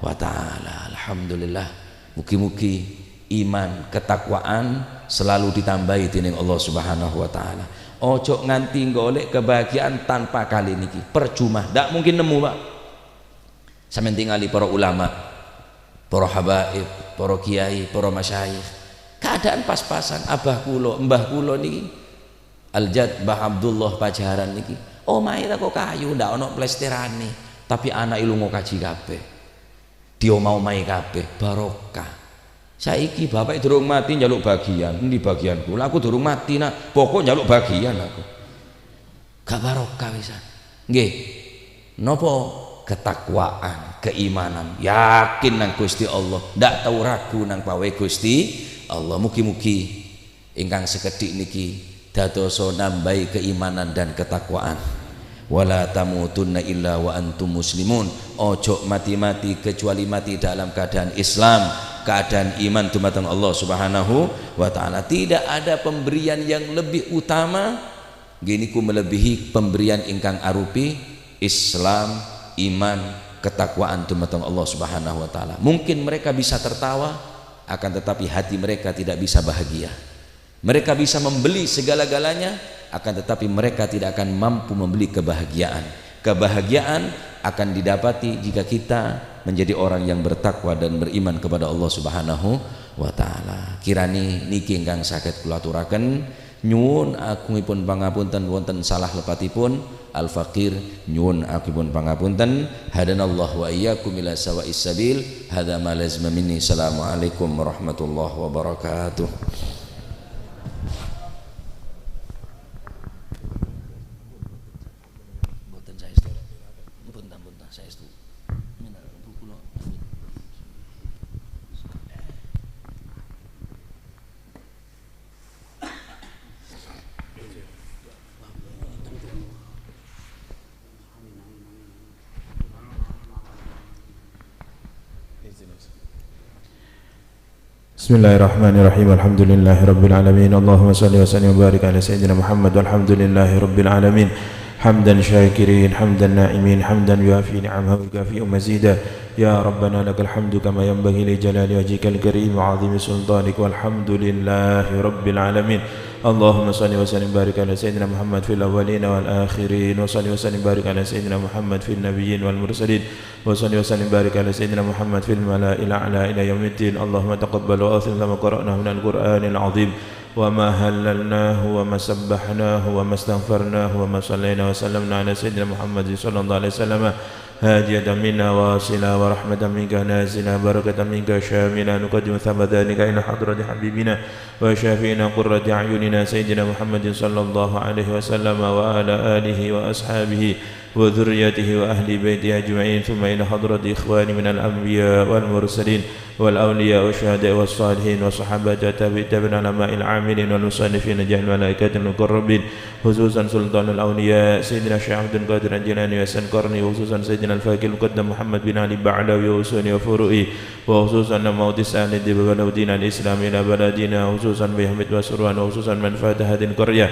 wa taala. Alhamdulillah, mugi-mugi iman, ketakwaan selalu ditambahi dening Allah Subhanahu wa taala. Ojo nganti golek kebahagiaan tanpa kali niki, percuma, ndak mungkin nemu, Pak. Sampeyan tingali para ulama, para habaib, para kiai, para masyayikh, keadaan pas-pasan. Abah kula, mbah kula niki Al-Jad Mbah Abdullah Pajaran niki, omahe kok kayu, ndak ono plesterane, tapi anake lunga kaji kabeh, diomah-omahi kabeh, barokah. Saiki bapak durung mati njaluk bagian, endi bagianku? Lah aku durung mati nak, pokok njaluk bagian aku. Gak barokah wisan. Nggih. Napa ketakwaan, keimanan, yakin nang Gusti Allah, ndak tau ragu nang pawe Gusti Allah. Mugi-mugi ingkang sekedhik niki dadosa nambahi keimanan dan ketakwaan. Wala tamutunna illa wa antum muslimun. Ojo mati-mati kecuali mati dalam keadaan Islam, keadaan iman dumateng Allah Subhanahu wa taala. Tidak ada pemberian yang lebih utama giniku melebihi pemberian ingkang arupi Islam, iman, ketakwaan dumateng Allah Subhanahu wa taala. Mungkin mereka bisa tertawa, akan tetapi hati mereka tidak bisa bahagia. Mereka bisa membeli segala-galanya, akan tetapi mereka tidak akan mampu membeli kebahagiaan. Kebahagiaan akan didapati jika kita menjadi orang yang bertakwa dan beriman kepada Allah Subhanahu wa taala. Kirani niki ingkang saged kula aturaken, nyuwun agungipun pangapunten wonten salah lepatipun al-faqir, nyuwun agungipun pangapunten. Hadanallahu wa iyyakum ila sawa'is sabil. Hadza ma lazima minni. Assalamualaikum warahmatullahi wabarakatuh. Bismillahirrahmanirrahim. Alhamdulillahirabbil alamin. Allahumma shalli wa sallim wa barik ala sayyidina Muhammad walhamdulillahi rabbil alamin. Hamdan syakirin, hamdan na'imin, hamdan yuafi ni'amahu wa yukafi'u mazida. Ya Rabbana lakal hamdu kama yanbaghi li jalali wajhikal karim wa 'azimi sultanik walhamdulillahi rabbil alamin. Allahumma salli wa sallim barik ala sayyidina Muhammad fil awwalin wal akhirin wa salli wa sallim barik ala sayyidina Muhammad fil nabiyyin wal mursalin wa salli wa sallim barik ala sayyidina Muhammad fil mala'il a'la ila yaumiddin. Allahumma taqabbal wa athim lama qara'nahu minal Qur'anil 'azim wa ma halalnahu wa ma sabbahnahu wa ma astaghfarnahu wa ma sallayna wa sallamna ala sayyidina Muhammad sallallahu alaihi wasallam. هادية منا واصلة ورحمة منك نازلة بركة منك شاملة نقدم ثم ذلك إلى حضرة حبيبنا وشافينا قرة أعيننا سيدنا محمد صلى الله عليه وسلم وعلى آله وأصحابه وذريته وأهل بيته أجمعين ثم إلى حضرة إخوان من الأنبياء والمرسلين والأولياء والشهداء والصالحين والصحابة والتابعين العلماء العاملين والمصنفين جميع الملائكة المقربين خصوصا سلطان الأولياء سيدنا الشيخ عبد القادر الجيلاني وحسن قرني وخصوصا سيدنا الفاكر المقدم محمد بن علي بعلاوي وأصولي وفروئي وخصوصا موت سهل بلدنا الإسلام إلى بلدنا وخصوصا بحمد وسروان وخصوصا من فات هذه القرية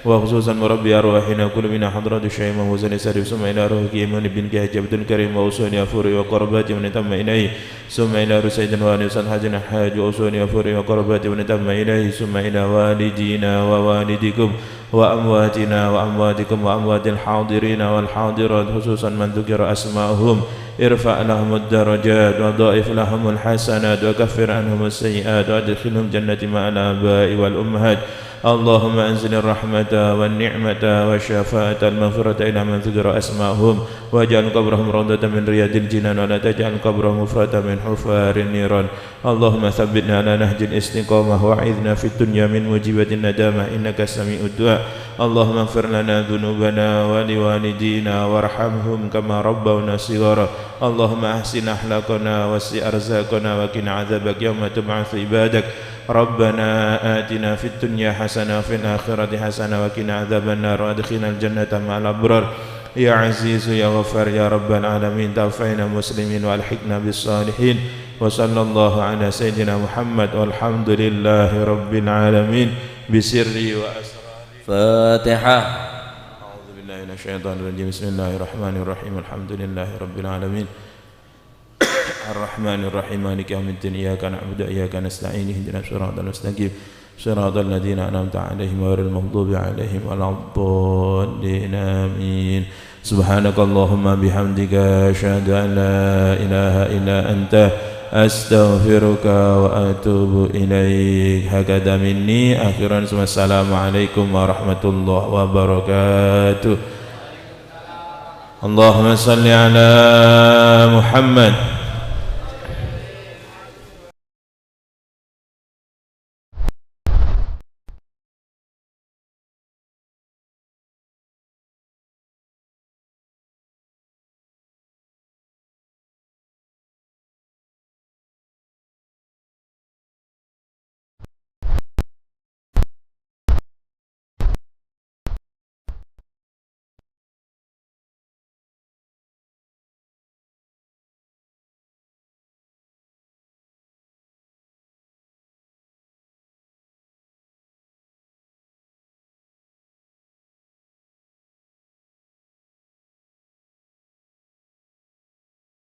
وخصوصا مربي أرواحنا كل من حضرة الشيخ محمود سالم ثم إلى روح إيمان بن كهج عبد الكريم وأصولي وفروئي وقرباتي من تم إليه ثم إلى روح سيدنا والي حاج الحاج وأصولي وفروئي وقرباتي من تم إليه ثم إلى والدينا ووالدكم وأمواتنا وأمواتكم وأموات الحاضرين والحاضرات خصوصا من ذكر أسماءهم ارفع لهم الدرجات وضائف لهم الحسنات وكفر عنهم السيئات وادخلهم جنة مع الآباء والأمهات. اللهم أنزل الرحمة والنعمة والشفاعة المغفرة إلى من ذكر أسماءهم واجعل قبرهم روضة من رياض الجنان ولا تجعل قبرهم حفرة من حفار النيران. اللهم ثبتنا على نهج الاستقامة وأعذنا في الدنيا من موجبة الندامة إنك سميع الدعاء. اللهم اغفر لنا ذنوبنا ولوالدينا وارحمهم كما ربونا صغارا. اللهم أحسن أخلاقنا وسع أرزاقنا وقنا عذابك يوم تبعث عبادك. ربنا آتنا في الدنيا حسنة وفي الآخرة حسنة وقنا عذاب النار وادخلنا الجنة مع الأبرار. يا عزيز يا غفار يا رب العالمين توفينا مسلمين والحقنا بالصالحين وصلى الله على سيدنا محمد والحمد لله رب العالمين بسري وأسراري. فاتحة. أعوذ بالله من الشيطان الرجيم. بسم الله الرحمن الرحيم. الحمد لله رب العالمين الرحمن الرحيم مالك يوم الدين إياك نعبد وإياك نستعين اهدنا الصراط المستقيم صراط الذين أنعمت عليهم غير المغضوب عليهم ولا الضالين آمين. سبحانك اللهم بحمدك أشهد أن لا إله إلا أنت أستغفرك وأتوب إليك. هكذا مني أخيرا. السلام عليكم ورحمة الله وبركاته. اللهم صل على محمد.